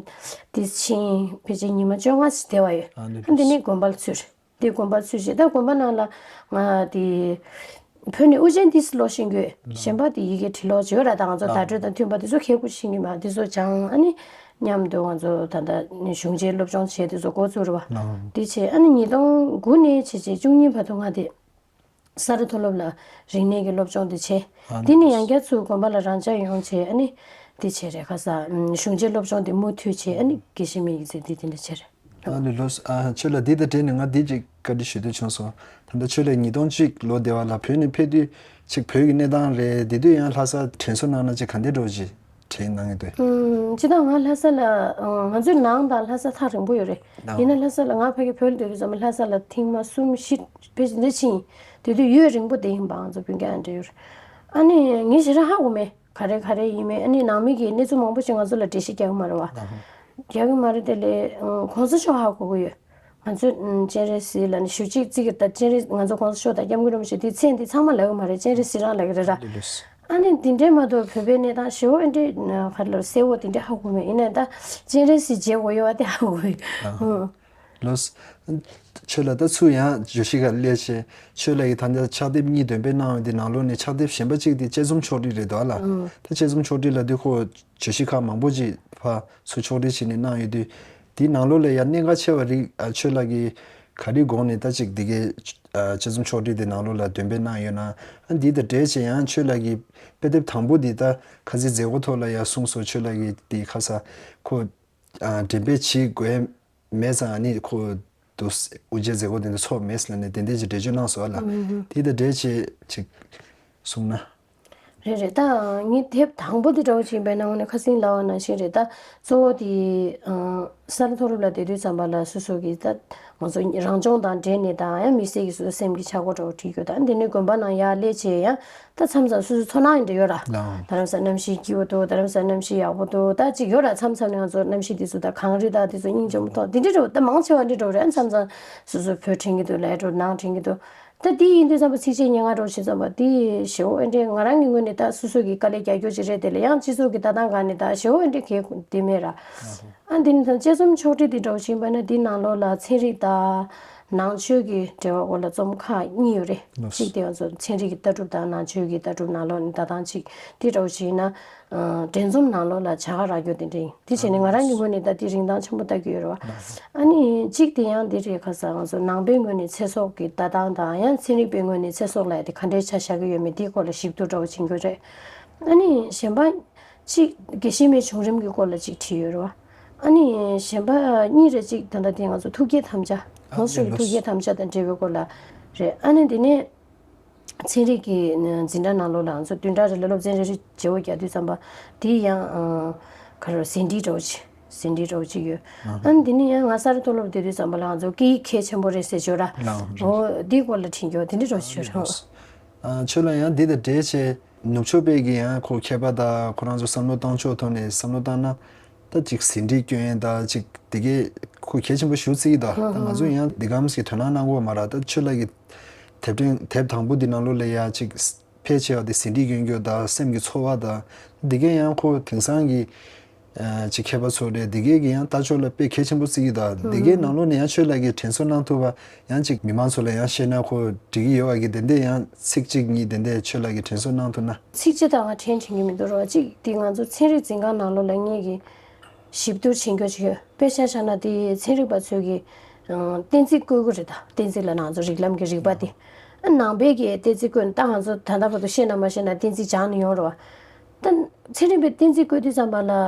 དེ་ཕྱིན། ཕལ་ཆེར་ཉི་མ་བཅོ་ལྔ་ཞིག་བསྡད་པ་ཡོད། ཨ་ནི་ཨ་ནི་དེ་ནས་དགོན་པ་ལ་ཚུད་རེད། དེ་དགོན་པ་ཚུད་བྱས། ད་དགོན་པ་ནང་ལ་ང་དེ་བོད་ནས་དབུ་ཅན་ཏི་སི་ཀློག་ཤེས་ཀྱི་ཡོད། གཞན་པ་དེ་ཡི་གེ་འབྲི་ཀློག་བྱེད་ར། ད་ང་ཚོ་བརྡ་སྤྲོད་དང་མཐུན་པ་དེ་ཚོ་ཁྱད་པར་ཤེས་ཀྱི་མ་དེ་ཚོ་སྦྱངས། ཨ་ནི་མཉམ་དུ་ང་ཚོ་ད་ལྟ་གཞུང་ཆེན་སློབ་སྦྱོང་བྱས་དེ་ཚོ་འགོ་བཙུགས་རེད་བ། དེ་བྱས་ཨ་ནི་ཉིས་སྟོང་དགུ་ནས་བྱས་བྱས་བཅུ་གཉིས་བར་དུ་ང་དེ་ས་རཱ་མཐོ་སློབ་ལ་རིག་གནས་ཀྱི་སློབ་སྦྱོང་དེ་བྱས། དེ་ནས་ཡང་བསྐྱར་ཚུར་དགོན་པ་ལ་རང་འཇགས་ཡོང་བྱས། ཨ་ནི་དེ་བྱས་རེད། ཁ་ས་གཞུང་ཆེན་སློབ་སྦྱོང་དེ་མུ་མཐུད་བྱས། ཨ་ནི་དགེ་བཤེས་མའི་ཡིག་ཚད་དེ་དེ་འདྲ་བྱས་རེད། ཨ་ནི་ལོས། ཨ་ཁྱོད་ལ་འདི་དང་འབྲེལ་ནས་ང་འདི་ཅིག་བཀའ་འདྲི་ཞུ་འདོད་བྱུང་སོང་། ད་ལྟ་ཁྱོད་ལ་ཉིས་སྟོང་གཅིག་ལོ་དེ་བ་ལ་བོད་ནས་ཕེབས་དུས་ཅིག་བོད་ཀྱི་གནས་སྟངས་རེད། དེ་དུས་ཡང་ལྷ་སར་དྲན་གསོ་གནང་ན་ཅིག་ག་འདྲ་འདྲ་བོ་ཅིག་དྲན་གནང་གི་འདུག་ཨུམ། སྤྱིར་བཏང་ང་ལྷ་ས་ལ་ཨ་ང་ཚོའི་ནང་དང་ལྷ་ས་ཐག་རིང་པོ་ཡོད་རེད། ཡིན་ན་ལྷ་ས་ལ་ང་ཕ་གི་བོད་ལ་སྡོད་དུས་ཙམ་པ་ལྷ་ས་ལ་ཐེངས་མ་གསུམ་བཞི་ཕེབས་འདི་ཕྱིན། དེ་དུས་ཡུན་རིང་པོ་བསྡད་ཡིན་པ། ང་ཚོ་སྤུན་ཀྱག་འདྲ་ཡོད་རེད། ཨ་ནི་ངས་ཞེ་དྲག་ཧ་གོ་མེད། ག་རེ་ག་རེ་ཡིན་མིན། ཨ་ནི་ནང་མི་གིས་གནས་ཚུལ་མང་པོ་ཞིག་ང་ཚོ་ལ་འགྲེལ་བཤད་རྒྱག་གི་མ་རེད་བ། རྒྱག་གི་མ་རེད། དེ་ལས་ཨ་གོང་ས་མཆོག་ཧ་གོ་གི་ཡོད། ང་ཚོས་ཨ་སྤྱན་རས་གཟིགས་ལབ་ནས་ཞུ་གཅིག་ཙིག་གི་ད་སྤྱན་རས་ང་ཚོ་གོང་ས་མཆོག་དང་སྐྱབས་མགོན་རིན་པོ་ཆེ་དེ་མཚན་དེ་ཚང་མ་ལབ་གི་མ་རེད། སྤྱན་རས་གཟིགས་རང་ལབ་གི་རེད་ར། ཨ་ནི་འདི་འདྲའི་མ་གཏོགས་བོད་པའི་གནས་སྟངས་ཞེ་པོ་ཨ་འདྲའི་ག་རེ་ལབ་གསལ་པོ་དེ་འདྲའི་ཧ་གོ་མེད། ཡིན་ནའི་ད་སྤྱན་རས་གཟིགས་མཇལ་དགོས་ཡོད་པ་དེ་ཧ་གོ་གི་ཡོད། ལོས། ཁྱོད་ལ་ད་ཚུར་ཡང་བརྗོད་གཞི་ག་སླེབས་བྱས། ཁྱོད་ལ་ཡི་ད་ལྟ་ཕྱག་དེབ་གཉིས་འདོན་སྤེལ་གནང་བའི་དེ་ནང་ལོགས་ནས་ཕྱག་དེབ་གཞན་པ་གཅིག་དེ་དཔྱད་རྩོམ་ཕྱོགས་སྒྲིག་རེད་འདུག་ཨ་ལ། ད་དཔྱད་རྩོམ་ཕྱོགས་སྒྲིག་ལབ་དུས་ཁོ་བརྗོད་གཞི་ཁག་མང་པོ་ཅིག་ཕར་ཚུར་ཕྱོགས་སྒྲིག་བྱས་ནས་གནང་ཡོད་དུས། དེའི་ནང་ལོགས་ལ་ཡང་གནད་འགག་ཆེ་བ་རིགས་ཨ་ཁྱོད་ལ་གི་ག་རེ་དགོངས་ནས་ད་ཅིག་འདི་གའི་ཨ་དཔྱད་རྩོམ་ཕྱོགས་སྒྲིག་དེ་ནང་ལོགས་ལ་འདོན་སྤེལ་གནང་ཡོད་ན། ཨ་འདི་དང་འབྲེལ་བྱས་ཡང་ཁྱོད་ལ་གི་དཔེ་དེབ་དང་པོ་འདི་ད་ཁ་སང་མཛད་སྒོ་ཐོག་ལ་ཡང་གསུངས་སོང་། ཁྱོད་ལ་གི་དེ་ཁ་ས་ཁོ་ཨ་འགྲེམས་སྤེལ་བྱེད་དགོས་མེད་ཙང་ཨ་ནི་ཁོ་འདུག་དབུ་འབྱེད་མཛད་སྒོ་དེ་འདྲ་ཚོགས་མེད་ལབ་ནས་དེ་འདྲས་ཀྱི་འགྲེལ་བརྗོད་གནང་སོང་ཨ་ལ། དེ་དང་འབྲེལ་བྱས་ཅིག་གསུངས་ན། རེད་རེད། ད་ངའི་དེབ་དང་པོ་དེ་འདྲ་བོ་ཅིག་ཡིན་པས་ན་དངོས་གནས་ཁ་སང་ལབ་པ་ནང་བཞིན་རེད། ད་གཙོ་བོ་དེ་ཨ་ས་རཱ་མཐོ་སློབ་ལ་བསྡད་དུས་ཙམ་པ་ལ་སོ་སོ་གི་ད་ང་ཚོ་རང་སྦྱོང་དང་འབྲེལ་ནས་དང་ཡང་དམིགས་བསལ་གྱི་སོ་སོའི་སེམས་ཀྱི་ཆག་སྒོ་འདྲ་བོ་བྲིས་རྒྱུ་དང་། དེ་ནས་དགོན་པ་ནང་ཡར་སླེབས་བྱས་ཡང་། ད་མཚམས་མཚམས་སོ་སོའི་ཚོར་སྣང་ཡིན་འདྲ་ཡོད་ར། ལའང་། རྡ་རམ་ས་གནམ་གཤིས་སྐྱིད་པོ་འདུག་རྡ་རམ་ས་གནམ་གཤིས་ཡག་པོ་འདུག་ད་ཅིག་ཡོད་ར། མཚམས་མཚམས་ནས་ང་ཚོ་གནམ་གཤིས་འདི་ཚོ་ད་གངས་རི་དང་འདི་ཚོ་སྙིང་རྗེ་མོ་མཐོང་འདི་འདྲ་འདྲ་བོ་ད་མང་ཆེ་བ་འདི་འདྲ་བོ་རེད། མཚམས་མཚམས་སོ་སོ་བོད་དྲན་གྱི་འདུག་ལས་འགྲོ་ནང་དྲན་གྱི་འདུག་ད་འདི་ཡིན་དུས་ཙམ་པ་ཚིགས་བཅད་སྙན་ངག་འདྲ་བོ་བྱེད་ཙམ་པ་འདི་ཞེ་པོ་ཨེ་འདྲའི་ང་རང་གི་ངོས་ནས་ད་སོ་སོ་གི་དཀའ་ལས་རྒྱག་རྒྱུ་ཅིག་རེད། དེ་ལ་ཡང་སྤྱི་ཚོགས་ཀྱི་ལྟ་སྟངས་སྒང་ནས་ད་ཞེ་པོ་ཨེ་འདྲའི་གལ་འདི་མེད་ར། ཨ་འདི་ནི་ད་དཔྱད་རྩོམ་ཕྱོགས་སྒྲིག་འདི་འདྲ་བོ་ཞིག་ཡིན་པ་ན་འདི་ནང་ལོགས་ལ་ཚན་རིག་དང་ནང་ཆོས་ཀྱི་འབྲེལ་བ་སྐོར་ལ་རྩོམ་ཁག་གཉིས་ཡོད་རེད། ལགས། གཅིག་དེ་ང་ཚོ་ཚན་རིག་གི་ལྟ་གྲུབ་དང་ནང་ཆོས་ཀྱི་ལྟ་གྲུབ་ནང་ལོགས་ནས་ལྟ་སྟངས་གཅིག་དེ་འདྲ་བོ་ཞིག་ཡིན་ན། ཨ་འགྲན་རྩོམ་ནང་ལོགས་ལ་བྱ་དགའ་རག་རྒྱུ་དེ་འདྲ་ཡིན། དེ་བྱས་ནས་ང་རང་གི་ངོས་ནས་ད་དེ་རིན་ཐང་ཆེན་པོ་ལྟ་གི་ཡོད་རེད་བ། ཨ་ནི་གཅིག་དེ་ཡང་འདི་རེད། ཁ་སང་ང་ཚོ་ནང་པའི་ངོས་ནས་ཚེ་སྲོག་གི་ལྟ་སྟངས་དང་ཡང་ཚན་རིག་པའི་ངོས་ནས་ཚེ་སྲོག་ལ་ཡ་དེ་ག་འདྲའི་ཆ་བཞག་གི་ཡོད་མེད་དེའི་སྐོར་ལ་ཞིབ་ཏུ་འདྲ་བོ་ཕྱིན་རྒྱུ་རེད། ཨ་ནི་གཞན་པ། གཅིག་དགེ་བཤེས་མའི་བྱུང་རིམ་གྱི་སྐོར་ལ་གཅིག་བྲིས་ཡོད་རེད་བ། ཨ་ནི་གཞན་པ་གཉིས་རེ་གཅིག་ད་ལྟ་དེ་ང་ཚོ་ཐུགས་བསྐྱེད་དམ་བཅའ། ཨ་གོང་ས་མཆོག་གི་ཐུགས་བསྐྱེད་དམ་བཅའ་དང་འབྲེལ་བའི་སྐོར་ལ་རེད། ཨ་ནི་དེ་ནས་ཚན་རིག་གི་འཛིན་གྲྭ་ནང་ལོགས་ལ་ང་ཚོ་བདུན་ཕྲག་རེ་ལ་སློབ་ཚན་རེ་རེ་བརྗེ་པོ་རྒྱག་དུས་ཙམ་པ་དེ་ཡང་ག་རེ་ཟིན་བྲིས་འདྲ་བོ་ཅིག་ཟིན་བྲིས་འདྲ་བོ་ཅིག་ཡོད། ཨ་ནི་དེ་ནས་ཡང་ང་ས་རཱ་མཐོ་སློབ་བསྡད་དུས་ཙམ་པ་ལ་ང་ཚོ་སྐད་ཡིག་གལ་ཆེན་པོ་རེད་ཟེར་བརྗོད་ར། ཨོ་འདིའི་སྐོར་ལ་བྲིས་རྒྱུ་དེ་འདྲ་འདྲ་བོ་ཅིག་ཡོད་རེད། ཨ་ཁྱོད་ལ་ཡང་འདི་དང་འབྲེལ་བྱས། ནུབ་ཕྱོགས་པའི་གི་ཡང་ཁོ་མཁས་པ་དང་ཁོ་རང་ཚོ་བསམ་བློ་བཏང་ཕྱོགས་ཐོག་ནས་བསམ་བློ་བཏང་ན། ད་ཅིག་ཟིན་བྲིས་སྐྱོན་ཡས་ད་ཅིག་དེ་གས་ཁོ་གལ་ཆེན་པོ་ཞེ་པོ་བརྩི་གི་འདུག་ད་ང་ཚོ་ཡང་འདི་གམ་ཞིག་དོ་སྣང་གནང་དགོས་མ་རེད། ད་ཁྱོད་ལ་གི་དེབ་ཕྲེང་དེབ་དང་པོ་འདི་ནང་ལོགས་ལ་ཡ་ཅིག་ཕལ་ཆེ་བ་དེ་ཟིན་བྲིས་སྐྱོན་རྒྱུ་དང་སེམས་ཀྱི་ཚོར་བ་དང་འདི་གས་ཡང་ཁོ་དེང་སང་གི་ ཨ་ཅིག་མཁས་པ་ཚོ་རེད། འདི་གས་ཀྱི་ཡང་ལྟ་ཕྱོགས་ལ་དཔེ་གལ་ཆེན་པོ་བརྩི་གི་འདུག་འདི་གས་ནང་ལོགས་ནས་ཡང་ཆོས་ལགས་ཀྱིས་དྲན་གསོ་གནང་ཐུབ་པ། ཡང་ཅིག་མི་མང་ཚོ་ལ་ཡང་བཤད་ན་ཁོ་འགྲིག་གི་ཡོད་པ་གི་དེ་འདྲས་ཡང་ཚིག་གཅིག་གཉིས་དེ་འདྲས་ཆོས་ལགས་ཀྱིས་དྲན་གསོ་གནང་ཐུབ་ན། ཚིག་གཅིག་དང་ང་དྲན་དྲན་གྱི་མི་འདུག་རོགས། གཅིག་དེ་ང་ཚོ་ཚན་རིག་འཛིན་ཁང་ནང་ལོགས་ལ་ངེད་ཀྱི་ཞིབ་བསྡུར་བྱེད་རྒྱུ་ཅིག་ཡོད། དཔེ་ཆ་བཞག་ན་དེ་ཚན་རིག་པ་ཚོས་ཀྱི་ཨང་གཏན་ཚིགས་བཀོད་ཀྱི་རེད་ད། གཏན་ཚིགས་ལབ་ན་ང་ཚོ་རིགས་ལམ་གྱི་རིག་པ་དེ། ཨ་ནང་པའི་གི་གཏན་ཚིགས་བཀོད་ན་ད་ང་ཚོ་ད་ལྟ་བར་དུ་ཤེས་ན་མ་ཤེས་ན་གཏན་ཚིགས་སྦྱངས་ནས་ཡོང་རེད་བ། ད་ཚན་རིག་པའི་གཏན་ཚིགས་བཀོད་དུས་ཙམ་པ་ལ་ཨ་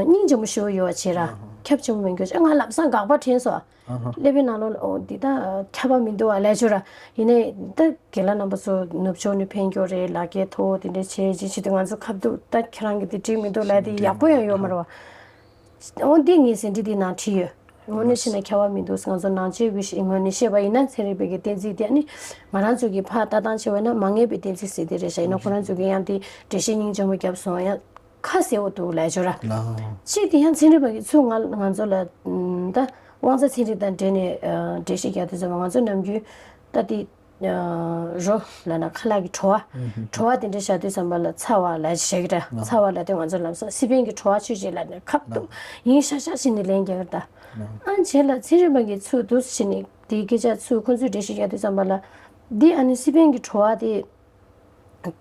སྙིང་རྗེ་མོ་ཞེ་པོ་ཡོད་པ་བྱས་ར། ཁྱབ་ཆེན་པོ་མི་འགྱུར། ཨ་ང་ལམ་སང་དགག་པ་དྲན་སོང་། ཨ་ཧ། ཀླད་པའི་ནང་ལོགས་ལ་ཨོ་འདི་ད་ཁྱབ་པ་མི་འདུག་བ་ལབ་བྱས་ར། ཡིན་ནའི་ད་རྒན་ལགས་རྣམ་པ་ཚོ་ནུབ་ཕྱོགས་ནས་ཕན་རྒྱུ་རེད། ལག་འཁྱེར་མཐོ་བོ་དེ་འདྲ་བྱས་རྗེས་ཆེད་དུ་ང་ཚོ་ཁ་ཐུག་ད་ཁྱེད་རང་གི་དེ་འགྲིག་མི་འདུག་ལབ་དེ་ཡག་པོ་ཡང་ཡོད་མ་རེད་བ། འོ་འདི་ངའི་ཟིན་བྲིས་འདི་ནང་བྲིས་ཡོད། འོ་ནས་ཕྱིན་ན་ཁྱབ་པ་མི་འདུག་ང་ཚོ་ནང་ཆོས་ཀྱི་ངོས་ནས་བཤད་པ་ཡིན་ན་ཚན་རིག་པའི་གི་གཏན་ཚིགས་དེ་ནི་ང་རང་ཚོ་གི་ཕར་ལྟ་སྟངས་བྱས་པ་ན་མ་ངེས་པའི་གཏན་ཚིགས་ཟེར་དེ་རེད་ཤག་ཡིན་ན་ཁོ་རང་ཚོ་གི་ཡང་དེ་འགྲེལ་བཤད་སྙིང་རྗེ་མོ་བརྒྱབ་སོང་ཡང་ཁ་གསལ་བོ་འདུག་ལབ་བྱས་ར། ལགས། གཅིག་དེ་ཡང་ཚན་རིག་པ་གི་ཚུར་ང་ང་ཚོ་ལ་ད་དབང་རྩ་ཚན་རིག་དང་འབྲེལ་ནས་ཨ་འགྲེལ་བཤད་རྒྱག་དུས་ཙམ་པ་ང་ཚོ་ནམ་རྒྱུན་ད་དེ་རོ་ལབ་ན་ཁ་ལག་གི་བྲོ་བ། བྲོ་བ་དེ་འདྲ་བཞག་དུས་ཙམ་པ་ལ་ཚ་བ་ལབ་བྱས་ཀྱི་ར། ཚ་བ་ལབ་དུས་ང་ཚོ་ལམ་སང་སི་པན་གྱི་བྲོ་བ་མཆོད་ཅིག་ལབ་ནས་ཁ་བཏུམ་ཡིན་ཤག་ཤག་བྱས་ནས་ལན་རྒྱག་གི་ར་ད། ཨ་བྱས་ལ་ཚན་རིག་པ་གི་ཚུར་འདུག་སེ་བྱས་ནས་དེའི་སྐད་ཆ་ཚུར་ཁོ་ཚོས་འགྲེལ་བཤད་རྒྱག་དུས་ཙམ་པ་ལ། འདི་ཨ་ནི་སི་པན་གྱི་བྲོ་བ་དེ། ཨ་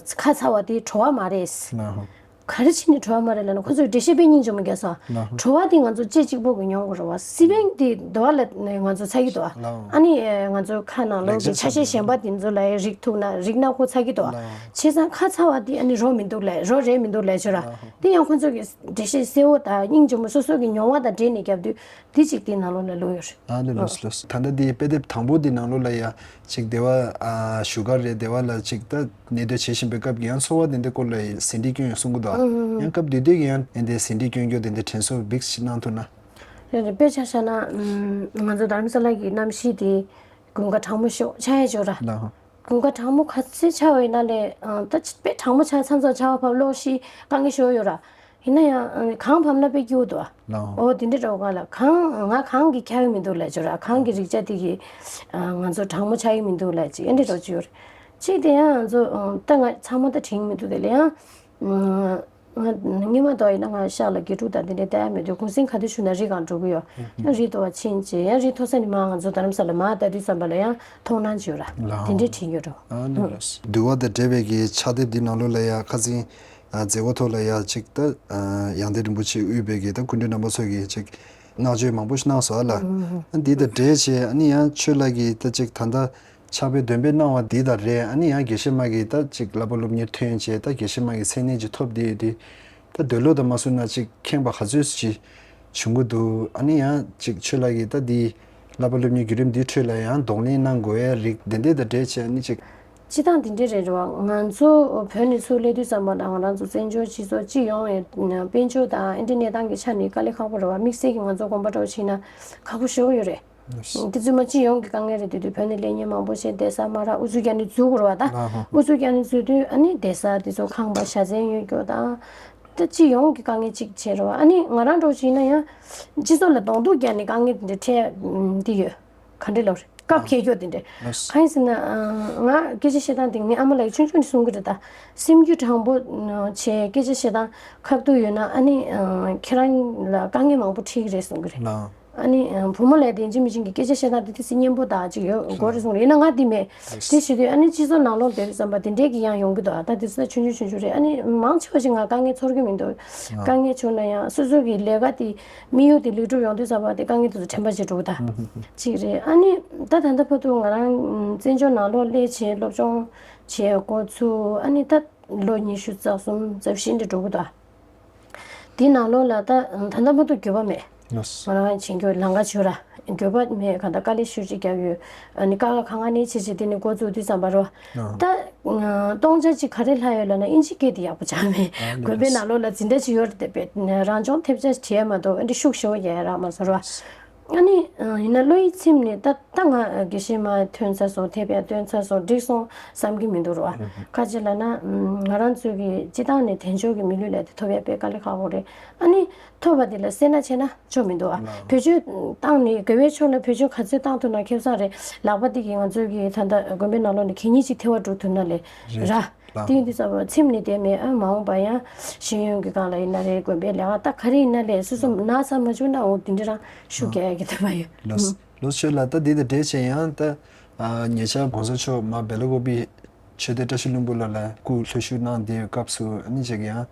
ཁ་ཚ་བ་དེ་བྲོ་བ་མ་རེད། ཨ་ཧ། ག་རེ་བྱས་ནས་བྲོ་བ་མ་རེད་ལབ་ན་ཁོ་ཚོས་འགྲེལ་བཤད་དཔེ་སྙིང་རྗེ་མོ་རྒྱག་སོང་། ཨ་ཧ། བྲོ་བ་དེ་ང་ཚོ་ལྕེ་གཅིག་པོ་གིས་མྱོང་དགོས་རེད་བ། སི་པན་དེ་དོ་བ་ལ་ང་ཚོ་ཚ་གི་འདུག་བ། ཨ་ནི་ང་ཚོ་ཁ་ནང་ལོགས་ཀྱི་ཆ་ཤས་གཞན་པ་དེ་ཚོ་ལ་རིག་ཐུབ་ན་རིག་ན་ཁོ་ཚ་གི་འདུག་བ། བྱས་ཙང་ཁ་ཚ་བ་དེ་ཨ་ནི་རོ་མི་འདུག་ལབ་རོ་རེད་མི་འདུག་ལབ་བྱས་ར། དེ་ཡང་ཁོ་ཚོ་གིས་འགྲེལ་བཤད་གསལ་བོ་དང་སྙིང་རྗེ་མོ་སོ་སོ་གི་མྱོང་བ་དང་འབྲེལ་ནས་རྒྱབ་དུས། དེ་གཅིག་དེའི་ནང་ལོགས་ལ་ལོག་ཡོད་རེད། ཨ་ནི་ལགས་སོ་ལགས་སོ། ད་ལྟ་དེའི་དཔེ་དེབ་དང་པོ་དེ་ནང་ལོགས་ལ་ཡ་ཅིག་སྡེ་བ་ཨ་བཞུགས་སྒར་རེད། སྡེ་བ་ལ་ཅིག་ད་གནས་སྡོད་བྱེད་བཞིན་པའི་སྐབས་ཀྱི་ཡང་འཚོ་བ་དེ་འདྲའི་སྐོར་ལ་ཟིན་བྲིས་བསྐྱོན་ཡོད་གསུང་གི་འདུག་ཨ་ཡང་སྐབས་དེ་དུས་ཀྱི་ཡང་དེ་འདྲའི་ཟིན་བྲིས་བསྐྱོན་རྒྱུ་དེ་འདྲའི་དྲན་གསོ་བིག་ཞིག་གནང་ཐུབ་ན། རེད་རེད། དཔེ་ཆ་བཞག་ན་ང་ཚོ་རྡ་རམ་ས་ལ་གི་གནམ་གཤིས་དེ་དགུན་ཁ་གྲང་མོ་ཤོག་ཆགས་ཡ་ཅིག་ཡོད་ར། ལགས། དགུན་ཁ་གྲང་མོ་ག་ཚོད་ཆགས་པ་ཡིན་ན་ལས་ད་དཔེ་གྲང་མོ་ཆགས་མཚམས་མཚམས་ཆར་པ་བབས་གློག་ཤིག་དཀའ་ངལ་ཤོར་ཡོད་ར། ཡིན་ན་ཡང་གངས་བབས་ན་དཔེ་སྐྱིད་པོ་འདུག་ཨ། ལགས། འོ་དེ་འདྲ་འདྲ་བོ་ག་ལ་གངས་ང་གངས་ཀྱིས་འཁྱག་གི་མི་འདུག་ལབ་བྱས་ར། གངས་ཀྱི་རེག་བྱ་དེ་གིས་ང་ཚོ་གྲང་མོ་ཆགས་ཀྱི་མི་འདུག་ལབ་ཅིག་ཨེ་འདྲ་འདྲ་བོ་ཅིག་ཡོད་རེད། གཅིག་དེ་ཡང་ང་ཚོ་ད་ང་ཚང་མ་ད་དྲན་གྱི་མི་འདུག་དེ་ལ་ཡང་། ང་སྔོན་མ་དུ་ཡིན་ན་ང་ཤག་ལ་དགེ་ཕྲུག་དང་དེ་འདྲའི་ལྟ་ཡ་མེད་དུས་གུང་སེང་ག་དུས་བཞུགས་ན་རི་སྒང་འགྲོ་གི་ཡོད། ཡང་རི་མཐོ་བ་ཕྱིན་བྱས་ཡང་རི་མཐོ་ས་ནས་མར་ང་ཚོ་རྡ་རམ་ས་ལ་མར་ལྟ་དུས་ཙམ་པ་ལ་ཡང་མཐོང་སྣང་ཅིག་ཡོད་ར། ལགས། དེ་འདྲའི་དྲན་ཡོད་ར། ཨ་ནི་ལགས། འདུལ་བ་དང་འབྲེལ་བའི་གི་ཕྱག་དེབ་འདི་ནང་ལོགས་ལ་ཡ་ཁ་སང་ཨ་མཛད་སྒོ་ཐོག་ལ་ཡ་ཅིག་ད་ཨ་ཡང་སྟེང་རིན་པོ་ཆེ་དབུས་པའི་གི་ད་སྐུ་མགྲོན་རྣམ་པ་ཚོ་གིས་ཅིག་བསྔགས་བརྗོད་མང་པོ་ཞིག་གནང་སོང་ཨ་ལ། ཨ་འདི་དང་འབྲེལ་བྱས་ཨ་ནི་ཡང་ཆོས་ལགས་ཀྱིས་ད་ཅིག་ད་ལྟ་ཕྱག་དཔེ་འདོན་སྤེལ་གནང་བ་འདི་དང་རེད། ཨ་ནི་ཡང་དགེ་བཤེས་མ་གིས་ད་ཅིག་བསླབ་པ་སློབ་གཉེར་ཐོན་བྱས་ད་དགེ་བཤེས་མ་གི་མཚན་གནས་ཅིག་ཐོབ་བསྡད་ཡོད་དུས། ད་འདོད་བློ་དང་མ་བསུན་ན་ཅིག་ཁེངས་པ་ག་ཚོད་ཅིག་བྱུང་གི་འདུག་ཨ་ནི་ཡང་ཅིག་ཆོས་ལགས་ཀྱིས་ད་འདི་བསླབ་པ་སློབ་གཉེར་བརྒྱུད་རིམ་འདིའི་ཁྲོད་ལ་ཡང་གདོང་ལེན་གནང་དགོས་ཡ་རིགས་དེ་འདྲས་དང་འབྲེལ་བྱས་ཨ་ནི་ཅིག་སྤྱི་བཏང་དེ་འདྲས་རེད་རེད་བ། ང་ཚོ་བོད་ནས་ཚུར་སླེབས་དུས་ཙམ་པ་དང་ང་རང་ཚོ་བཙན་བྱོལ་སྤྱི་ཚོགས་སྤྱི་ཡོངས་ཡ་དཔལ་འབྱོར་དང་ཨེ་འདྲ་གནས་སྟངས་ཀྱི་ཆ་ནས་དཀའ་ལས་ཁག་པོ་རེད་བ། དམིགས་བསལ་གྱི་ང་ཚོ་དགོན་པ་འདྲ་བོ་ཕྱིན་ན་ཁག་པོ་ཞེ་པོ་ཡོད་རེད། འདི་ཚོ་མ་སྤྱི་ཡོངས་ཀྱི་དཀའ་ངལ་རེད། དེ་དུས་བོད་ནས་སླེབས་མཁན་མང་པོ་ཞིག་བསྡད་ས་མ་རག་ཨུ་ཚུགས་རྒྱག་ནས་འཛུལ་དགོས་རེད་བ་ད། ཨུ་ཚུགས་རྒྱག་ནས་འཛུལ་དུས་ཨ་ནི་བསྡད་ས་དེ་ཚོ་ཁང་པ་བཞའ་ཚན་ཡོད་རྒྱུ་དང་། ད་སྤྱི་ཡོངས་ཀྱི་དཀའ་ངལ་གཅིག་བྱས་རེད་བ། ཨ་ནི་ང་རང་འདྲ་བོ་ཞིག་ཡིན་ན་ཡང་སྤྱི་ཚོགས་ལ་གདོང་གཏུག་རྒྱག་ནས་དཀའ་ངལ་དེ་འདྲ་འཕྲད་འདི་ཡོད། ག་འདྲ་ལབ་རེད། སྐབས་འཁེལ་རྒྱུ་དེ་འདྲ། གང་ཡིན་ཟེར་ན་ང་སྐད་ཆ་བཤད་སྟངས་དེ་ངའི་ཨ་མ་ལགས་ཆུང་ཆུང་ནས་གསུང་གི་རེད་ད། སེམས་རྒྱུད་དྲང་པོ་བྱས་སྐད་ཆ་བཤད་སྟངས་ཁ་ཐུག་ཡོད་ན་ཨ་ནི་ཁྱེད་རང་ལ་དཀའ་ངལ་མང་པོ་འཕྲད་ཀྱི་རེད་གསུང་གི་རེད། ཨ་ནི་བུ་མོ་ལ་དེ་ཡིན་གཅིག་མིན་གཅིག་གི་སྐད་ཆ་བཤད་སྟངས་དེ་དེ་སྲིད་སྙན་པོ་དག་ཅིག་ཡོད་དགོས་རེད་གསུངས་རེད། ཡིན་ན་ང་དེ་མེད། དེ་བྱེད་དུས་ཨ་ནི་སྤྱི་ཚོགས་ནང་ལོགས་དེ་རེད་བསམ་པ་དེ་འདྲས་ཀྱི་ཡང་ཡོང་གི་འདུག་ཨ་ད་དེ་ཚོ་ཆུང་ཆུང་ཆུང་ཆུང་རེད། ཨ་ནི་མང་ཆེ་བ་ཞིག་ང་དཀའ་ངལ་ཚོར་གི་མི་འདུག་དཀའ་ངལ་བྱུང་ན་ཡང་སོ་སོ་གི་ལས་ཀ་དེ་དམིགས་ཡུལ་དེ་ལེགས་གྲུབ་ཡོང་དུས་བསམ་པ་དེ་དཀའ་ངལ་དེ་ཚོ་དྲན་པ་བྱེད་འགྲོ་གི་ད་ཅིག་རེད། ཨ་ནི་ད་ད་ལྟ་བར་དུ་ང་རང་བཙན་བྱོལ་ནང་ལོགས་སླེབས་བྱས་སློབ་སྦྱོང་བྱས་འགོ་ཚུགས་ཨ་ནི་ད། ལོ་ཉི་ཤུ་རྩ་གསུམ་རྩ་བཞི་འདྲ་འགྲོ་གི་འདུག་དེའི་ནང་ལོགས་ལ་ད་ད་ལྟ་མ་གཏོགས་འགྱོད་པ་མེད། ང་རང་བྱེད་རྒྱུ་ལམ་ཁ་ཆོད་ར། འགྱོད་པ་མེད་ག་ད་དཀའ་ལས་ཤུགས་ཅིག་རྒྱག་ཡོད། ཨ་ནི་དཀའ་ཁག་གང་ག་ནས་བྱེད་བྱེད་དེ་ནས་འགོ་བཙུགས་དུས་ཙམ་པ་རོ། ད་སྟོང་ཆ་ཅིག་ག་རེ་ལྷག་ཡོད་ལབ་ན་ཨིན་ཇི་སྐད་དེ་ཡག་པོ་སྦྱངས་མེད། དགོན་པའི་ནང་ལོགས་ལ་འཛིན་གྲྭ་ཅིག་ཡོད་རེད་དེ་རང་སྦྱོང་ཐེབས་ཆ་བྲིས་ཡ་མ་གཏོགས་ཨ་འདྲ་ཤུགས་ཞེ་པོ་རྒྱག་ཡ་རག་མ་སོང་རོ། ཨ་ནི་ཡིན་ན་བློ་ཡིད་ཚིམ་ནས་ད་ད་ང་དགེ་བཤེས་མ་ཐོན་ཚར་སོང་དེབ་ཡང་བཏོན་ཚར་སོང་འགྲིག་སོང་བསམ་གྱི་མི་འདུག་རོ། ཁ་ཅིག་ལབ་ན་ང་རང་ཚོའི་གི་སྤྱི་བཏང་ནས་དལ་འབྱོར་གྱི་མི་ལུས་ལས་དེ་ཐོབ་ཡ་དཔེ་དཀའ་ལས་ཁག་པོ་རེད། ཨ་ནི་ཐོབ་པ་དེ་ལ་སེར་སྣ་བྱས་ན་ཆོ་མི་འདུག་ཨ། བེད་སྤྱོད་བཏང་ནས་དགེ་བའི་ཕྱོགས་ལ་བེད་སྤྱོད་ག་ཚོད་བཏང་ཐུབ་ན་ཁེ་བཟང་རེད། ལག་པ་དེ་གི་ང་ཚོའི་གི་ད་ལྟ་དགོན་པའི་ནང་ལོགས་ནས་གད་སྙིགས་ཅིག་ཐལ་བ་སྒྲུག་ཐུབ་ན་ལས་ར། ལགས། དེ་ཡིན་དུས་ཙམ་པ་ཚིམ་ནས་བསྡད་མེད། ཨ་མ་འོངས་པ་ཡང་ཤེས་ཡོན་གྱི་སྒང་ལ་ཡིན་ན་རེད། དགོན་པའི་ལས་ཀ་ད་ག་རེ་ཡིན་ན་ལས་སོ་སོ་ན་ཚ་མ་བྱུང་ན་འོ་དེ་འདྲ་རང་ཤུགས་རྒྱག་ཡ་གི་འདོད་པ་ཡོད། ལགས། ལགས་སོ། ཁྱོད་ལ་ད་འདི་དང་འབྲེལ་བྱས་ཡང་ད་ཨ་ཉེ་ཆར་གོང་ས་མཆོག་མར་བེ་ལ་ཀོ་པི་ཆོས་སྡེ་བཀྲ་ཤིས་ལྷུན་པོ་ལ་ལ་སྐུ་ལྷོད་བཞུགས་གནང་བསྡད་ཡོད་སྐབས་སུ་ཨ་ནི་ཅིག་ཡང་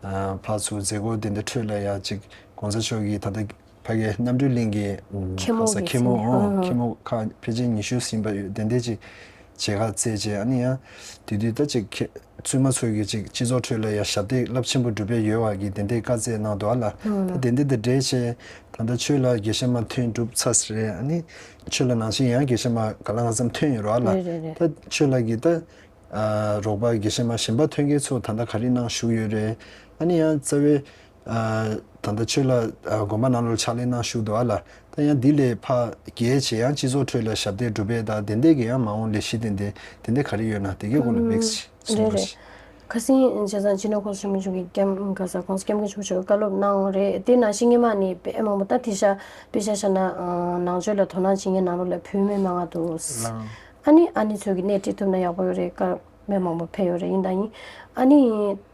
ཨ་ཕར་ཚུར་མཛད་སྒོ་དེ་འདྲ་ཁྲོད་ལ་ཡང་ཅིག་གོང་ས་མཆོག་གིས་ད་ལྟ་ཕ་གི་རྣམ་གྲོལ་གླིང་གི་ཨམ་མཁན་མོ་ག་ས་གི་མཁན་མོ་མཚན་ཨོ་ཨ་མཁན་མོ་ཁག་ཕལ་ཆེར་ཉི་ཤུ་ཟིན་པ་ཡོད། དེ་འདྲ་ཅིག་མཇལ་ཁ་བསྩལ་བྱས་ཨ་ནི་ཡང་དེ་དུས་ད་ཅིག་མཁན་བཙུན་མ་ཚོ་གི་ཅིག་སྤྱི་ཚོགས་ཁྲོད་ལ་ཡང་ཞབས་འདེགས་རླབས་ཆེན་པོ་སྒྲུབ་པའི་ཡོད་པ་གི་དེ་འདྲའི་བཀའ་སྩལ་གནང་འདུག་ཨ་ལ། ད་དེ་འདྲ་དང་འབྲེལ་བྱས་ད་ལྟ་ཁྱོད་ལ་དགེ་བཤེས་མ་ཐོན་གྲུབ་ཚར་ཟེར་རེད། ཨ་ནི་ཁྱོད་ལ་ནང་བཞིན་ཡང་དགེ་བཤེས་མ་ག་ལ་གང་འཚམ་ཐོན་ཡོད་རེད་ཨ་ལ། རེད་རེད་རེད། ད་ཁྱོད་ལ་གི་ད་ཨ་རོགས་པ་དགེ་བཤེས་མ་གཞན་པ་ཐོན་མཁན་ཚོ་ད་ལྟ་ག་རེ་གནང་བཞུགས་ཡོད་རེད། ཨ་ནི་ཡང་རྩ་བའི་ཨ་ད་ལྟ་ཁྱོད་ལ་ཨ་དགོན་པ་ནང་ལོགས་ཕྱག་ལས་གནང་བཞུགས་འདུག་ཨ་ལ། ད་ཡང་འདི་ལས་ཕར་རྒྱས་བྱས་ཡང་སྤྱི་ཚོགས་ཁྲོད་ལ་ཞབས་འདེགས་སྒྲུབ་པའི་ད་དེ་འདྲས་ཀྱི་ཡང་མ་འོངས་ལས་གཞི་དེ་འདྲས་དེ་འདྲས་ག་རེ་ཡོད་ན་དེ་གའི་སྐོར་ལ་དམིགས་བསལ་གསུང་རོགས་ཞུ། ཁ་སང་བྱས་ཙང་སྤྱི་ནོར་༸གོང་ས་༸སྐྱབས་མགོན་ཆེན་པོ་མཆོག་གིས་༸སྐྱབས་ཨ་ག་ས་༸གོང་ས་༸སྐྱབས་མགོན་ཆེན་པོ་མཆོག་གིས་བཀའ་སློབ་གནང་བ་རེད། དེ་ནང་བཞིན་སྔོན་མ་ནས་དཔེ་མང་པོ་ད་དེ་ཤ་དཔེ་ཆ་བཞག་ན་ཨ་ནང་ཆོས་ལ་དོ་སྣང་བྱེད་མཁན་ནང་ལོགས་ལ་བུད་མེད་མང་བ་འདུག་ཨ་ནི་ཨ་ནི་ཚོས་ཀྱི་སྣེ་ཁྲིད་ཐུབ་ན་ཡག་པོ་ཡོད་རེད། བཀའ་དཔེ་མང་པོ་ཕེབས་ཡོད་རེད། ཡིན་དང་ཡིན། ཨ་ནི་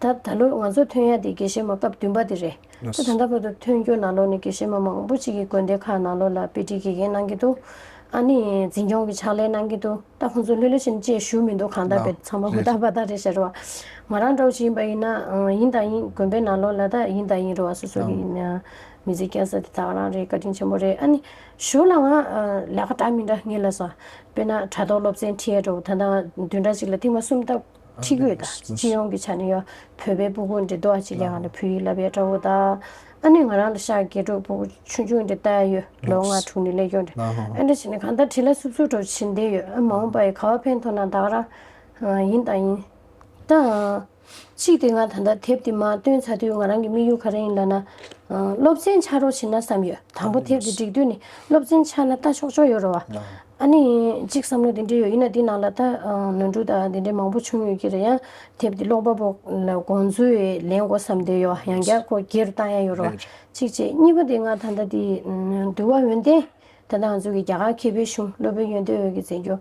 ད་ད་ལོ་ང་ཚོ་ཐོན་ཡ་དེ་དགེ་བཤེས་མ་སྐབས་བདུན་པ་དེ་རེད། ད་ད་ལྟ་བར་དུ་ཐོན་རྒྱུ་ནང་ལོགས་ནས་དགེ་བཤེས་མ་མང་པོ་ཅིག་གིས་དགོན་སྡེ་ཁག་ནང་ལོགས་ལ་དཔེ་ཁྲིད་དགེ་རྒན་གནང་གི་འདུག་ཨ་ནི་འཛིན་སྐྱོང་གི་ཕྱག་ལས་གནང་གི་འདུག་ད་ཁོང་ཚོ་ལྷོད་ལྷོད་བྱས་ནས་ཅིག་ཞུ་མི་འདུག་གང་ལྟར་ལགས། བས་ཚང་མ་ཧུར་རེད། ཐག་འབའ་ཐག་རེད་ཟེར་བ། ང་རང་འདྲ་བོ་ཞིག་ཡིན་པ་ཡིན་ན་ཨ་ཡིན་དང་ཡིན། དགོན་པའི་ནང་ལོགས་ལ་ད་ཡིན་དང་ཡིན་རེད་བ། སོ་སོ་གི་ཨ་མི་ཚེ་སྐྱེལ་ས་དེ་ད་ག་རང་རེད། བཀའ་དྲིན་ཆེན་པོ་རེད། ཨ་ནི་གཞུག་ལ་ང་ཨ་ལས་ཀ་འདྲ་མི་འདྲ་ངེས་ལ་སོང་། དཔེར་ན་དྲ་ཐོག་སློབ་ཚན་ཁྲིད་ཡས་འདྲ་བོ་ད་ལྟ་བདུན་ཕྲག་གཅིག་ལ་ཐེངས་མ་གསུམ་ད་ཁྲིད་ཀྱི་ཡོད། ད་སྤྱི་ཡོངས་ཀྱི་ཆ་ནས་ཡོད། བོད་པའི་སྤུ་གུ་འདྲ་འདུག་ཨ་ཅིག་ལས་ཀ་ལ་བོད་ཡིག་བསླབ་ཡས་འདྲ་བོ་ད། ཨ་ནི་ང་རང་ལ་ཤག་དགེ་ཕྲུག་སྤུ་གུ་ཆུང་ཆུང་འདྲ་ལྟ་ཡ་ཡོད། ལོ་ལྔ་དྲུག་ནས་སླེབས་ཀྱི་ཡོད་འདྲ། ཨ་འདྲ་བྱས་ནས་གང་ལྟར་བྲིས་ལ་སུབ་སུབ་འདྲ་བོ་བྱེད་བསྡད་ཡོད། ཨ་མ་འོངས་པ་ཡི་ག་བ་ཕན་ཐོགས་ན་ད་ག་རང་ཨ་ཡིན་དང་ཡིན། ད་གཅིག་དེ་ང་ད་ལྟ་དེབ་དེ་མར་བཏོན་ཚར་དུས་ང་རང་གི་དམིགས་ཡུལ་ག་རེ་ཡིན་ལབ་ན། ཨ་སློབ་ཚན་ཆགས་རོགས་བྱེད་ན་བསམ་ཡོད། དང་པོ་དེབ་དེ་སྒྲིག་དུས་ནས་སློབ་ཚན་ཆགས་ན་ལྟ་ཆོག་ཆོག་ཡོད་རེད་བ། ཨ་ནི་གཅིག་བསམ་བློ་དེ་འདྲ་ཡོད། ཡིན་ན་དེ་ནང་ལ་ད་ཨ་ནོར་འཁྲུལ་དང་དེ་འདྲ་མང་པོ་བྱུང་ཡོད་ཀྱི་རེད། ཡང་དེབ་དེ་ཀློག་པ་པོ་ལ་དགོངས་ཚུལ་ལེན་དགོས་བསམ་བསྡད་ཡོད། ཡང་བསྐྱར་ཁོ་སྒེར་བཏང་ཡ་ཡོད་རེད་བ། རེད། གཅིག་བྱས། གཉིས་པ་དེ་ང་ད་ལྟ་དེ་འདུལ་བ་ཡོན་ཏན། ད་ལྟ་ང་ཚོ་གི་རྒྱ་གར་མཁས་པའི་གཞུང་སློབ་དཔོན་ཡོན་ཏན་འོད་ཀྱིས་མཛད་རྒྱུ།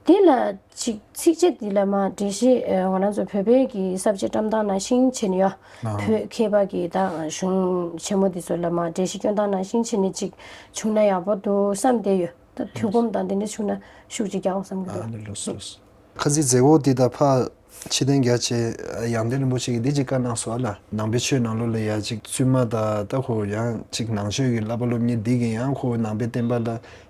དེ་ལ་ཅིག་ཚིགས་བཅད་འདི་ལ་མར་འགྲེལ་བཤད་ཨ་ང་རང་ཚོ་བོད་པའི་གི་ས་བཅད་བཀྲམ་སྟངས་ནང་བཞིན་བྱས་ནས་ཡོད། ཨ་བོད་མཁས་པ་གི་ད་གཞུང་ཆེན་མོ་འདི་ཚོ་ལ་མར་འགྲེལ་བཤད་སྐྱོན་སྟངས་ནང་བཞིན་བྱས་ནས་ཅིག་བྱུང་ན་ཡག་པོ་འདུག་བསམ་བསྡད་ཡོད། ད་དུས་ཁོམ་དང་དེ་འདྲ་བྱུང་ན་ཤུགས་ཅིག་རྒྱག་དགོས་བསམ་གྱི་འདུག་ཨ་ནི་ལགས་སོ། ཁ་སང་མཛད་སྒོ་འདི་དང་ཕར་ཕྱིར་འཐེན་རྒྱག་བྱས་ཡང་སྟེང་རིན་པོ་ཆེ་གིས་འདི་ཅིག་བཀའ་གནང་སོང་ཨ་ལ། ནང་པའི་ཆོས་ནང་ལོགས་ལ་ཡ་ཅིག་བཙུན་མ་དང་ད་ཁོ་ཡང་ཅིག་ནང་ཆོས་ཀྱི་བསླབ་པ་སློབ་གཉེར་འདི་གིས་ཡང་ཁོ་ནང་པའི་བསྟན་པ་ལ་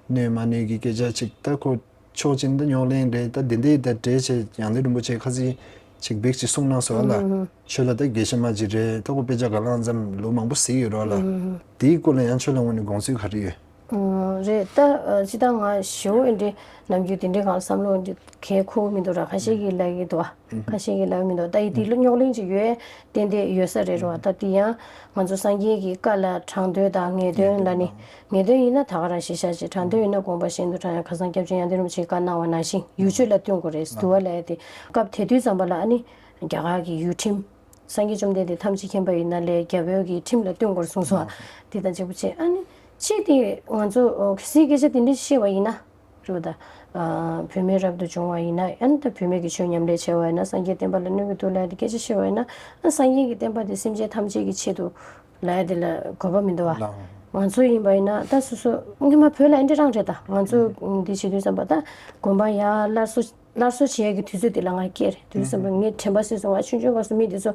གནོད་མ་གནོད་ཀྱི་སྐད་ཆ་ཅིག་ད་ཁོ་ཕྱོགས་གཅིག་ནས་རྙོག་གླེང་རེད། ད་འདི་འདྲའི་ད་འབྲེལ་བྱས་ཡང་སྟེང་རིན་པོ་ཆེ་ཁ་སང་ཅིག་འབིགས་ཅིག་གསུངས་གནང་སོང་ཨ་ལ། ཨུ་ཧུ། ཁྱོད་ལ་ད་དགེ་བཤེས་མ་ཅིག་རེད། ད་ཁོ་དཔེ་ཆ་ག་ལ་ཙམ་ལོ་མང་པོ་གཟིགས་ཡོད་རེད་ཨ་ལ། ཨུ་ཧུ། དེའི་སྐོར་ལ་ཡང་ཁྱོད་ལ་དངོས་གནས་དགོངས་ཚུལ་ག་རེ་ཡོད། ཨོ་རེད། ད་ཨ་སྤྱིར་བཏང་ང་ཞེ་པོ་འདི་འདྲའི་ནམ་རྒྱུན་དེ་འདྲའི་སྒང་ལ་བསམ་བློ་འདི་གལ་འཁོར་མི་འདུག་ར། ཁ་ཤས་ཀྱིས་ལབ་ཀྱི་འདུག་བ། ཁ་ཤས་ཀྱིས་ལབ་མི་འདུག་ད་ཡི་དེ་ལ་རྙོག་གླེང་ཅིག་ཡོད་ཏན་ཏན་ཡོད་ས་རེད་ར་བ། ད་དེ་ཡང་ང་ཚོ་སངས་རྒྱས་ཀྱི་བཀའ་ལ་དྲང་དོན་དང་ངེས་དོན་ལ་ནི། ངེས་དོན་ཡིན་ན་ད་ག་རང་ཞིག་བཞག་ཅིག་དྲང་དོན་ཡིན་ན་དགོངས་པ་གཞན་དུ་དྲང་ཡང་ཁ་སང་སྐྱབས་རྗེ་ཡང་སྟེང་རིན་པོ་ཆེས་བཀའ་གནང་བ་ནང་བཞིན་ཡུལ་ཆོས་ལ་བསྟུན་དགོས་རེད་འདུལ་བ་ལ་ཡ་དེ། སྐབས་དེ་དུས་ཙམ་པ་ལ་ཨ་ནི་རྒྱ་གར་གྱི་ཡུལ་ཁྲིམས། སངས་རྒྱས་བཅོམ་ལྡན་འདས་ཐམས་ཅད་མཁྱེན་པ་ཡིན་ན་ལས་རྒྱལ་པོའི་གི་ཁྲིམས་ལ་བསྟུན་དགོས་གསུངས་སོང་། དེ་དང་གཅིག་པ་བྱས། ཨ་ནི་གཅིག་དེ་ང་ཚོ་གལ་སྲིད་སྐད་ཆ་དེ་འདྲ་བཤད་པ་ཡིན་ན་རེད་པ། ད་བུད་མེད་རབ་ཏུ་བྱུང་བ་ཡིན་ན། ཨ་ནི་ད་བུད་མེད་ཀྱི་ཆོས་ཉམས་ལེན་བྱས་པ་ཡིན་ན་སངས་རྒྱས་བསྟན་པ་ལ་གནོད་ཀྱི་འདུག་ལབ་ཡ་དེ་སྐད་ཆ་བཤད་པ་ཡིན་ན། ཨ་སངས་རྒྱས་ཀྱི་བསྟན་པ་དེ་སེམས་ཅན་ཐམས་ཅད་ཀྱི་ཆེད་དུ་ལབ་ཡ་དེ་ལ་དགོས་པ་མི་འདུག་བ། ང་ཚོ་ཡིན་པ་ཡིན་ན་ད་སོ་སོ་སྔོན་མ་བོད་ལ་ཨ་འདྲ་རང་རེད། ད་ང་ཚོ་འདི་བྱེད་དུས་ཙམ་པ་ད་དགོན་པ་ཡར་སླར་གསོ། སླར་གསོ་བྱེད་ཡག་གི་དུས་ཚོད་དེ་ལ་ང་སྐྱེས་རེད། དུས་ཙམ་པ་ངའི་དྲན་པ་གསོས་སོང་། ང་ཆུང་ཆུང་སྐབས་སུ་མི་དེ་ཚོ་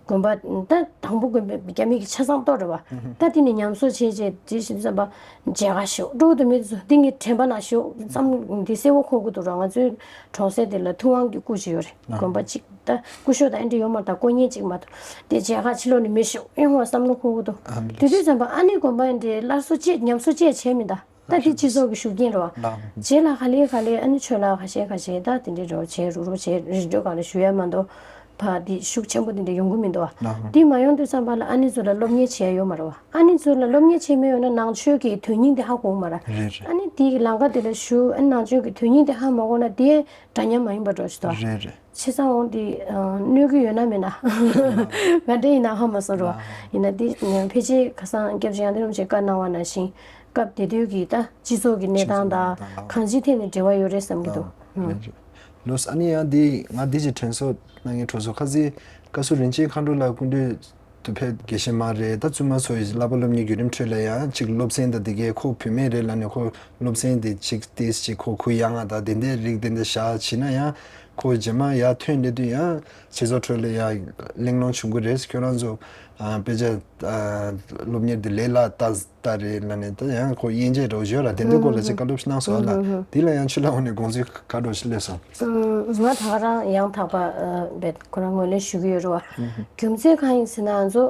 དགོན་པ་ད་དང་པོ་དགོན་པའི་རྒྱ་མི་གི་ཆ་ཚང་གཏོར་རེད་བ། ད་དེ་ནས་ཉམས་གསོ་བྱས་བྱས་དེ་བཞིན་དུས་ཙམ་པ་མཇལ་ཁ་ཞུ་འགྲོ་དུ་མི་དེ་ཚོ་འདི་ངའི་དྲན་པ་ན་ཞུ་བསམ་འདི་གསལ་བོ་འཁོར་གི་འདུག་ར། ང་ཚོའི་གྲོང་གསེབ་དེ་ལ་ཐུབ་དབང་གི་སྐུ་ཅིག་ཡོད་རེད། དགོན་པ་གཅིག་ད་སྐུ་ཞབས་ད་ཨེ་འདྲ་ཡོད་མ་རེད། ད་དཀོན་གཉེར་གཅིག་མ་གཏོགས་དེ་མཇལ་ཁ་ཕྱི་ལོགས་ནས་མི་ཞུ་ཨེ་ཧོ་བསམ་བློ་འཁོར་གི་འདུག་དེ་དུས་ཙམ་པ་ཨ་ནི་དགོན་པ་ཨེ་འདྲའི་སླར་གསོ་བཅས་ཉམས་གསོ་བཅས་བྱས་མི་ད། ད་དེ་སྤྱི་ཚོགས་ཀྱི་ཤུགས་རྐྱེན་རེད་བ། རྗེས་ལ་ག་ལེ་ག་ལེ་ཨ་ནི་ཆོས་ལ་ཁ་ཤས་ཁ་ཤས་ད་དེ་འདྲའི་རོགས་བྱས་རུག་རུག་བྱས་རི་འགྲོ་ག་ལ་ཞུ་ཡ་མ་གཏོགས་ཕ་དེ་ཤུགས་ཆེན་པོ་དེ་འདྲ་ཡོང་གི་མི་འདུག་བ། དེ་མ་ཡོང་དུས་ཙམ་པ་ལ་ཨ་ནི་ཚོ་ལ་སློབ་གཉེར་བྱས་ཡོད་མ་རེད་བ། ཨ་ནི་ཚོ་ལ་སློབ་གཉེར་བྱས་མེད་ཡོད་ན་ནང་ཆོས་ཀྱི་དོན་སྙིང་དེ་ཧ་གོ་གི་མ་རེད། རེད་རེད། ཨ་ནི་དེའི་ལམ་ཁ་དེ་ལ་ཞུགས་ཨ་ནི་ནང་ཆོས་ཀྱི་དོན་སྙིང་དེ་ཧ་མ་གོ་ན་དེ་འདྲ་མཉམ་མ་ཡིན་པ་འགྲོ་ཞིག་འདུག་བ། རེད་རེད། བྱས་ཙང་འོང་དེ་གནོད་ཀྱི་ཡོད་ན་མེད་ན་ང་འདྲ་ཡིན་ན་ཧ་མ་སོང་རེད་བ། ཡིན་ན་དེ་ཕལ་ཆེར་ཁ་སང་སྐྱབས་རྗེ་ཡང་སྟེང་རིན་པོ་ཆེས་བཀའ་གནང་བ་ནང་བཞིན། སྐབས་དེ་དུས་ཀྱི་ད་སྤྱི་ཚོགས་ཀྱི་གནས་སྟངས་དང་གང་ཅིའི་ཐད་ནས་འབྲེལ་བ་ཡོད་རེད་བསམ་གྱི་འདུག་ཨང་། ལགས་རེད། ལོས། ཨ་ནི་ཡང་འདི་ང་འདི་ཅིག་དྲན་གསོ་གནང་མཁན་གྲོགས་ཚོ་ཁ་སང་བཀའ་ཟུར་རིན་ཆེན་མཁའ་འགྲོ་ལགས་སྐུ་མདུན་དུ་ཕེབས། དགེ་བཤེས་མ་རེད། ད་བཙུན་མ་ཚོ་ཡི་བསླབ་པ་སློབ་གཉེར་བརྒྱུད་རིམ་ཁྲོད་ལ་ཡང་ཅིག་སློབ་ཚན་དང་དེ་གའི་ཁོ་བུད་མེད་རེད་ལབ་ནས་ཁོ་སློབ་ཚན་དེ་ཅིག་ཏིས་ཅིག་ཁོ་གུ་ཡངས་ང་དང་དེ་འདྲའི་རིགས་དེ་འདྲ་བཞག་བྱས་ན་ཡང་ཁོ་རྗེས་མ་ཡར་ཐོན་སླེབས་དུས་ཡང་སྤྱི་ཚོགས་ཁྲོད་ལ་ཡང་གླེང་སློང་བྱུང་གི་རེད། ཁྱོད་རང་ཚོ་ཨ་དཔེ་ཆ་ཨ་སློབ་གཉེར་དེ་ལས་སླ་ལྟ་ལྟ་རེད་ལབ་ནས་ད་ཡང་ཁོ་དབྱེ་འབྱེད་འདྲ་བོ་ཡོད་ལ། དེ་འདྲའི་སྐོར་ལ་ཅིག་བཀའ་སློབ་ཞིག་གནང་སོང་ལ། དེ་ལ་ཡང་ཆོས་ལ་འོ་ནས་དགོངས་ཚུལ་ག་འདྲ་ཞིག་སླེབས་སོང་། ང་ད་ག་རང་ཡང་དག་པ་བེད་ཁོ་རང་ངོས་ལེན་ཞུ་གི་ཡོད་རེད་བ། རྒྱུ་མཚན་གང་ཡིན་ཟེར་ན་ང་ཚོ་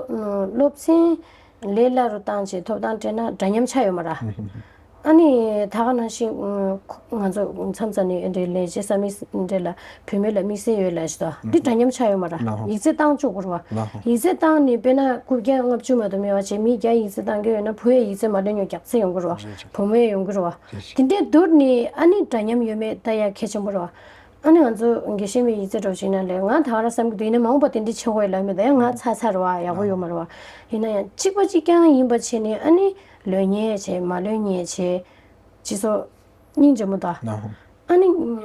སློབ་ཚན་ལས་སླ་རུ་བཏང་བྱས་ཐོབ་ཐང་སྤྲད་ན་འདྲ་མཉམ་ཆགས་ཡོད་མ་རེད། ཨ་ནི་ད་ག་ནང་བཞིན་ང་ཚོ་མཚམས་མཚམས་ནས་འདྲའི་ལས་བྱེད་ས་མི་འདྲ་ལ་བུད་མེད་ལ་དམིགས་བསལ་ཡོད་ལ་ཞིག་ད་འདི་འདྲ་མཉམ་ཆགས་ཡོད་མ་རེད། ཡིག་ཚད་བཏང་བཅུག་དགོས་རེད་བ། ཡིག་ཚད་བཏང་ནས་དཔེར་ན་རྐུབ་བཀྱག་ལྔ་བཅུ་མ་གཏོགས་མེད་པ་བྱས་མི་བརྒྱ་ཡིག་ཚད་བཏང་གི་ཡོད་ན་བུ་ཡ་ཡིག་ཚད་མ་ལོན་ཡོད་བརྒྱ་ཚད་ཡོང་གི་རེད་བ། བུ་མོ་ཡ་ཡོང་གི་རེད་བ། དེ་འདྲའི་བསྡུར་ནས་ཨ་ནི་འདྲ་མཉམ་ཡོད་མེད་ལྟ་ཡ་གལ་ཆེན་པོ་རེད་བ། ཨ་ནི་ང་ཚོ་དགེ་བཤེས་མའི་ཡིག་ཚད་འདྲ་བོ་ཞིག་ན་ལས་ང་ད་ག་རང་བསམ་གྱི་འདུག་ཡིན་ན་མ་འོངས་པ་དེ་འདྲའི་ཆགས་ཀྱི་ཡོད་ལབ་མེད་ད་ཡང་ང་ཚ་ཚ་རེད་བ། ཡག་པོ་ཡོད་མ་རེད་བ། ཡིན་ན་ཡང་གཅིག་པ་གཅིག་རྐྱང་ཡིན་པ་བྱས་ནས་ཨ་ནི་ལོན་ཉེས་བྱས་མ་ལོན་ཉེས་བྱས་སྤྱི་ཚོགས་སྙིང་རྗེ་མོ་ད། ཨ་ནི་ང་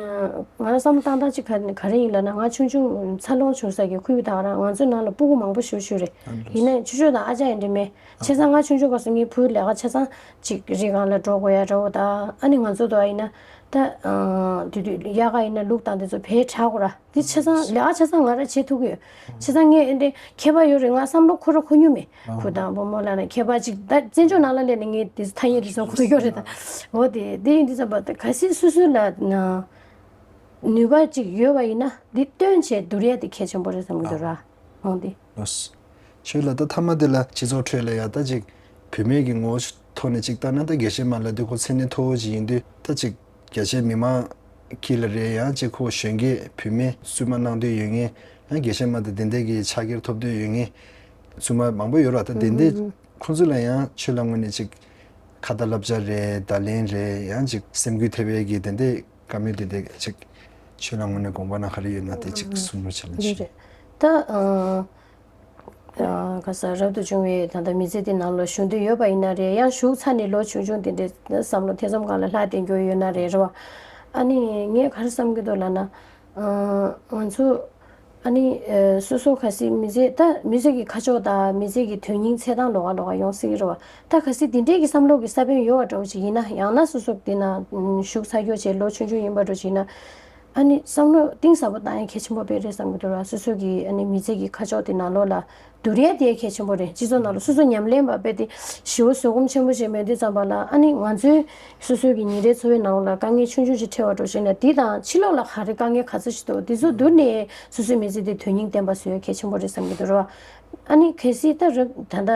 རང་བསམ་བློ་བཏང་སྟངས་གཅིག་ག་ག་རེ་ཡིན་ལབ་ན་ང་ཆུང་ཆུང་འཚར་ལོངས་བྱུང་ས་གི་ཁུལ་ད་ག་རང་ང་ཚོའི་ནང་ལ་སྤུ་གུ་མང་པོ་ཞུ་ཞུ་རེད། ཡིན་ན་ཆུ་ཤོད་དང་ཨ་ཅག་ཡིན་འདྲ་མེད། བྱས་ཙང་ང་ཆུང་ཆུང་སྐབས་སུ་ངའི་བུའི་ལས་ཀ་ཆ་ཚང་ཅིག་རི་སྒང་ལ་འགྲོ་དགོས་ཡ་འདྲ་བོ་དང་ཨ་ནི་ང་ཚོ་དང་ཡིན་ན་ད་དུས་དུས་དབྱར་ཁ་ཡིན་ན་ལུག་དང་དེ་ཚོ་བལ་དྲག་དགོས་ར། འདི་ཆ་ཚང་ལས་ཀ་ཆ་ཚང་ང་ར་བྱེད་ཐུབ་ཀྱི་ཡོད། བྱས་ཙང་ངས་ཨེ་འདྲའི་ཁྱད་པར་ཡོད་རེད་ང་བསམ་བློ་འཁོར་ར་འཁོར་མྱོང་མེད། ཁུ་དང་བུ་མོ་ལ་ན་ཁྱད་པར་ཅིག་ད་བཙན་བྱོལ་ནང་ལ་སླེབས་ནས་ངས་དེ་ཚོ་ཐ་སྙད་དེ་ཚོ་འཁོར་ཡོད་རེད་ད། འོ་དེ་དེ་ཡིན་དུས་ཙམ་པ་ད་གལ་སྲིད་སོ་སོ་ལ་ན་ནུས་པ་ཅིག་ཡོད་པ་ཡིན་ན་འདི་སྟོན་བྱས་བསྡུར་ཡ་དེ་གལ་ཆེན་པོ་རེད་བསམ་གྱི་འདུག་ར། འོང་དེ། ལོས། ཁྱོད་ལ་ད་མཐའ་མ་དེ་ལ་སྤྱི་ཚོགས་ཁྲོད་ལ་ཡ་ད་ཅིག་བུད་མེད་ཀྱི་ངོ་བོ་ཐོག་ནས་ཅིག་ལྟ་ན་ད་དགེ་བཤེས་མ་ལབ་དུས་ཁོ་མཚན་གནས་མཐོ་བོ་ཅིག་ཡིན་དུས་ད་ཅིག་རྒྱ་ཆེ་མི་མང་དཀྱིལ་ལ་རེད་ཡང་ཅིག་ཁོ་གཞོན་སྐྱེས་བུད་མེད་བཙུན་མ་གནང་འདོད་ཡོད་མཁན་ཡང་དགེ་བཤེས་མ་དང་དེ་འདྲས་ཀྱི་ཕྱག་འཁྱེར་ཐོབ་འདོད་ཡོད་མཁན་བཙུན་མ་མང་པོ་ཡོད་ར། ད་དེ་འདྲས་ཁོང་ཚོ་ལ་ཡང་ཁྱོད་ལ་དངོས་གནས་ཅིག་ཁ་ཏ་བསླབ་བྱ་རེད་བརྡ་ལན་རེད་ཡང་ཅིག་སེམས་འགུལ་ཐེབས་ཡས་ཀྱི་དེ་འདྲས་བཀའ་མོལ་དེ་འདྲས་ཅིག་ཁྱོད་ལ་དངོས་གནས་དགོངས་པ་ན་ག་རེ་ཡོད་ན་དེ་ཅིག་གསུང་རོགས་བྱེད་ལ་ཞུ། ད་ག་ས་རབ་ཏུ་བྱུང་བའི་ད་ལྟ་མི་ཚེ་འདི་ནང་ལ་ཞུགས་འདོད་ཡོད་པ་ཡིན་ན་རེད། ཡང་ཞུགས་ཚར་ནས་ལོ་ཆུང་ཆུང་དེ་འདྲའི་བསམ་བློ་ཐེ་ཚོམ་སྒང་ལ་ལྷག་བསྡད་རྒྱུ་ཡོད་ན་རེད་རེད་བ། ཨ་ནི་ངས་ག་རེ་བསམ་གྱི་འདུག་ལབ་ན། ང་ཚོ་ཨ་ནི་སོ་སོ་གལ་སྲིད་མི་ཚེ་ད་མི་ཚེ་གི་ཁ་ཕྱོགས་དང་མི་ཚེ་གི་དོན་སྙིང་ཚད་དང་ལོགས་ཀ་ལོགས་ཀ་ཡོང་སྲིད་ཀྱི་རེད་བ། ད་གལ་སྲིད་འདི་འདྲའི་གི་བསམ་བློ་གི་ས་བོན་ཡོད་པ་འདྲ་བོ་ཅིག་ཡིན་ན་ཡང་ན་སོ་སོ་འདི་ན་ཞུགས་ཚར་རྒྱུ་བྱས་ལོ་ཆུང་ཆུང་ཡིན་པ་འདྲ་བོ་ཅིག་ཡིན་ན། ཨ་ནི་བསམ་བློ་གཏིང་ཟབ་པོ་བཏང་ཡ་གལ་ཆེན་པོ་དཔེ་རེད་བསམ་གྱི་འདུག་ར། སོ་སོ་གི་ཨ་ནི་མི་ཚེ་གི་ཁ་ཕྱོགས་དེ་ནང་ལོགས་ལ་བསྡུར་ཡ་དེ་གལ་ཆེན་པོ་རེད། སྤྱི་ཚོགས་ནང་ལ་སོ་སོ་ཉམས་ལེན་པ་དཔེ་དེ་ཞེ་པོ་བཟོད་སྒོམ་ཆེན་པོ་བྱས་མེད་དུས་ཙམ་པ་ལ་ཨ་ནི་ང་ཚོའི་སོ་སོའི་གི་ཉིན་རེའི་འཚོ་བའི་ནང་ལ་དཀའ་ངལ་ཆུང་ཆུང་ཅིག་འཕྲད་པ་འདྲ་བྱས་ན་དེ་དང་ཕྱི་ལོགས་ལ་ག་རེ་དཀའ་ངལ་ག་ཚོད་ཅིག་འདུག་དེ་ཚོ་བསྡུར་ནས་སོ་སོའི་མི་ཚེ་དེ་དོན་སྙིང་ལྡན་པ་བཟོ་ཡ་གལ་ཆེན་པོ་རེད་བསམ་གྱི་འདུག་ར། ཨ་ནི་གལ་སྲིད་ད་རེབ་ད་ལྟ་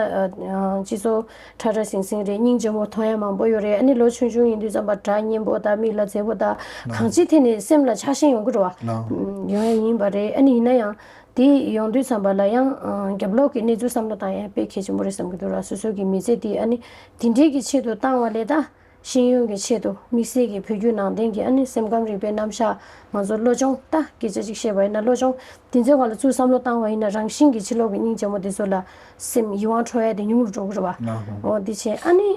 སྤྱི་ཚོགས་ཁྲ་ཁྲ་ཟིང་ཟིང་རེད། སྙིང་རྗེ་མོ་མཐོང་ཡ་མང་པོ་ཡོད་རེད། ཨ་ནི་ལོ་ཆུང་ཆུང་ཡིན་དུས་ཙམ་པ་སྒྲ་སྙན་པོ་དང་མིག་ལ་མཛེས་པོ་དང་གང་ཅིའི་ཐད་ནས་སེམས་ལ་ཆགས་ཞེན་ཡོང་གི་རེད་བ། ཡོང་ཡ་ཡིན་པ་རེད། ཨ་ནི་ཡིན་ན་ཡང་དེ་ཡོང་དུས་ཙམ་པ་ལ་ཡང་རྒྱབ་ལོགས་ཀྱི་གནས་ཚུལ་བསམ་བློ་བཏང་ཡ་དཔེ་གལ་ཆེན་པོ་རེད་བསམ་གྱི་འདུག་ར། སོ་སོ་གི་མི་ཚེ་དེ་ཨ་ནི་དེ་འདྲའི་གི་ཆེད་དུ་བཏང་བ་ལས་ད། ཤེས་ཡོན་གྱི་ཆེད་དུ་དམིགས་བསལ་གྱི་བོད་བརྒྱུད་ནང་བསྟན་གྱི་ཨ་ནི་སེམས་ཁམས་རིག་པའི་རྣམ་གཞག་ང་ཚོ་བློ་སྦྱོང་ད་སྐད་ཆ་གཅིག་བཤད་པ་ཡིན་ན་བློ་སྦྱོང་དེ་ཚོའི་སྒང་ལ་ཚུར་བསམ་བློ་བཏང་བ་ཡིན་ན་རང་བཞིན་གྱིས་ཕྱི་ལོགས་ཀྱི་སྙིང་རྗེ་མོ་དེ་ཚོ་ལ་སེམས་ཡིད་དབང་འཕྲོག་ཡ་དེ་ཉུང་རུ་འགྲོ་གི་རེད་བ། འོ་འདི་བྱས་ཨ་ནི་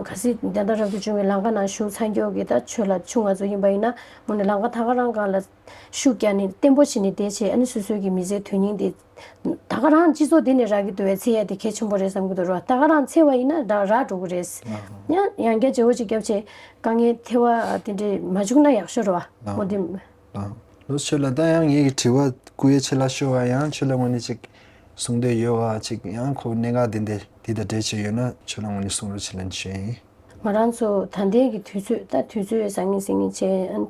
གལ་སྲིད་དེ་ལྟར་རབ་ཏུ་བྱུང་བའི་ལམ་ཁ་ནང་ཞུགས་ཚར་མཁན་གྱི་ད་ཆོས་ལ་ཆུང་ང་ཚོ་ཡིན་པ་ཡིན་ན་དངོས་གནས་ལམ་ཁ་ད་ག་རང་སྒང་ལ་ཤུགས་རྒྱག་ནས་བརྟན་པོ་བྱས་ནས་བསྡད་བྱས་ཨ་ནི་སོ་སོའི་གི་མི་ཚེའི་དོན་སྙིང་དེ། ད་ག་རང་སྤྱི་ཚོགས་འདི་ནས་རག་གི་འདུག་བས་འཚོལ་ཡ་དེ་གལ་ཆེན་པོ་རེད་བསམ་གྱི་འདུག་ར། ད་ག་རང་འཚོལ་བ་ཡིན་ན་ད་རག་འགྲོ་གི་རེད། ཡང་ཡང་བསྐྱར་བརྗེ་བོ་ཅིག་བརྒྱབ་བྱས་དཀའ་ངལ་འཕྲད་པ་དེ་འདྲས་མ་བྱུང་ན་ཡག་ཤོས་རེད་བ། འོ་དེ། ལགས། ལོས་ཁྱོད་ལ་ད་ཡང་ངེད་ཀྱི་དྲི་བ་བསྐུར་ཡས་ཆེད་ལ་ཤོར་བ་ཡང་ཁྱོད་ལ་དངོས་གནས་ཅིག་གསུང་འདོད་ཡོད་བ་ཅིག་ཡང་ཁོ་གནད་འགག་འདི་འདྲས་འདི་དང་འབྲེལ་བྱས་ཡོད་ན་ཁྱོད་ལ་དངོས་གནས་གསུང་རོགས་བྱེད་ལན་ཞུ་ཡིན། ང་རང་ཚོ་ད་ལྟའི་གི་དུས་ཚོད་ད་དུས་ཚོད་ཟང་ངེ་ཟིང་ངེ་བྱས་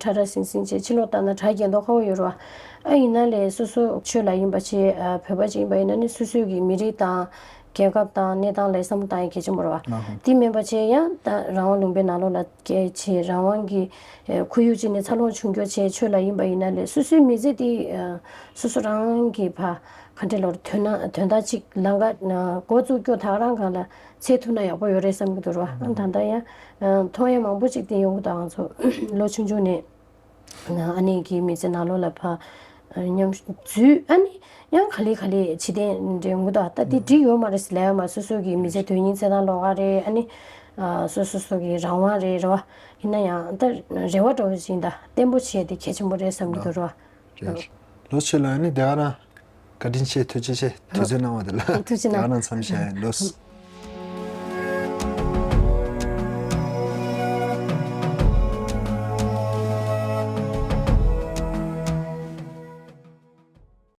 ཁྲ་ཁྲ་ཟིང་ཟིང་བྱས་ཕྱི་ལོགས་ལྟ་ན་གྲ་རྒྱས་མདོག་ཁ་པོ་ཡོད་རེད་བ། ཨ་ཡིན་ན་ལས་སོ་སོ་ཆོས་ལ་ཡིན་པ་བྱས་ཨ་བོད་པ་ཅིག་ཡིན་པ་ཡིན་ན་ནི་སོ་སོའི་གི་མི་རིགས་དང་རྒྱལ་ཁབ་དང་གནས་སྟངས་ལ་བསམ་བློ་བཏང་ཡ་གལ་ཆེན་པོ་རེད་བ། དེ་མིན་པ་བྱས་ཡང་ད་རང་དབང་ལུང་པའི་ནང་ལོགས་ལ་སྐྱེས་བྱས་རང་དབང་གི་ཁོར་ཡུག་ཅིག་ནས་འཚར་ལོངས་བྱུང་རྒྱུ་བྱས་ཆོས་ལ་ཡིན་པ་ཡིན་ན་ལས་སོ་སོའི་མི་ཚེ་དེ་སོ་སོ་རང་གི་ཕ་ག་འདྲ་ལོར་དོན་དོན་དག་ཅིག་ལམ་ཁ་འགོ་བཙུགས་རྒྱུ་ད་ག་རང་སྒང་ལ། འཚོལ་ཐུབ་ན་ཡག་པོ་ཡོད་རེད་བསམ་གྱི་འདུག་ར། ཨ་ད་ལྟ་ཡང་མཐོང་ཡ་མང་པོ་ཅིག་དེ་ཡོང་གི་འདུག་ང་ཚོ་ལོ་ཆུང་ཆུང་ནས་ཨ་ནེ་གི་མི་ཚེ་ནང་ལོགས་ལ་ཕ་མཉམ་འཛུལ་ཨ་ནི་ཡང་ག་ལེ་ག་ལེ་ཕྱིར་འཐེན་འདྲ་ཡོང་གི་འདུག་ད་དེ་འགྲིག་ཡོད་མ་རེད་ཟེར་ལབ་ཡ་མ་སོ་སོ་གི་མི་ཚེ་དོན་སྙིང་འཚོལ་སྟངས་ལོགས་ཀ་རེད། ཨ་ནི་ ཨ་སོ་སོ་སོ་གི་རང་དབང་རེད། རེད་བ། ཡིན་ན་ཡང་ད་རེ་བ་འདྲ་བོ་ཞིག་ད་བརྟན་པོ་བྱས་ཏེ་གལ་ཆེན་པོ་རེད་བསམ་གྱི་འདུག་རེད་བ། རེད། ལོ་ཆེ་ལ་ནི་དེ་ག་རང་བཀའ་དྲིན་ཆེ། ཐུགས་རྗེ་ཆེ། དུས་ཚོད་གནང་བ་དེ་ལ་ཐུགས་རྗེ་གནང་། དེ་ག་རང་མཚམས་བཞག་ཡིན་ལོས།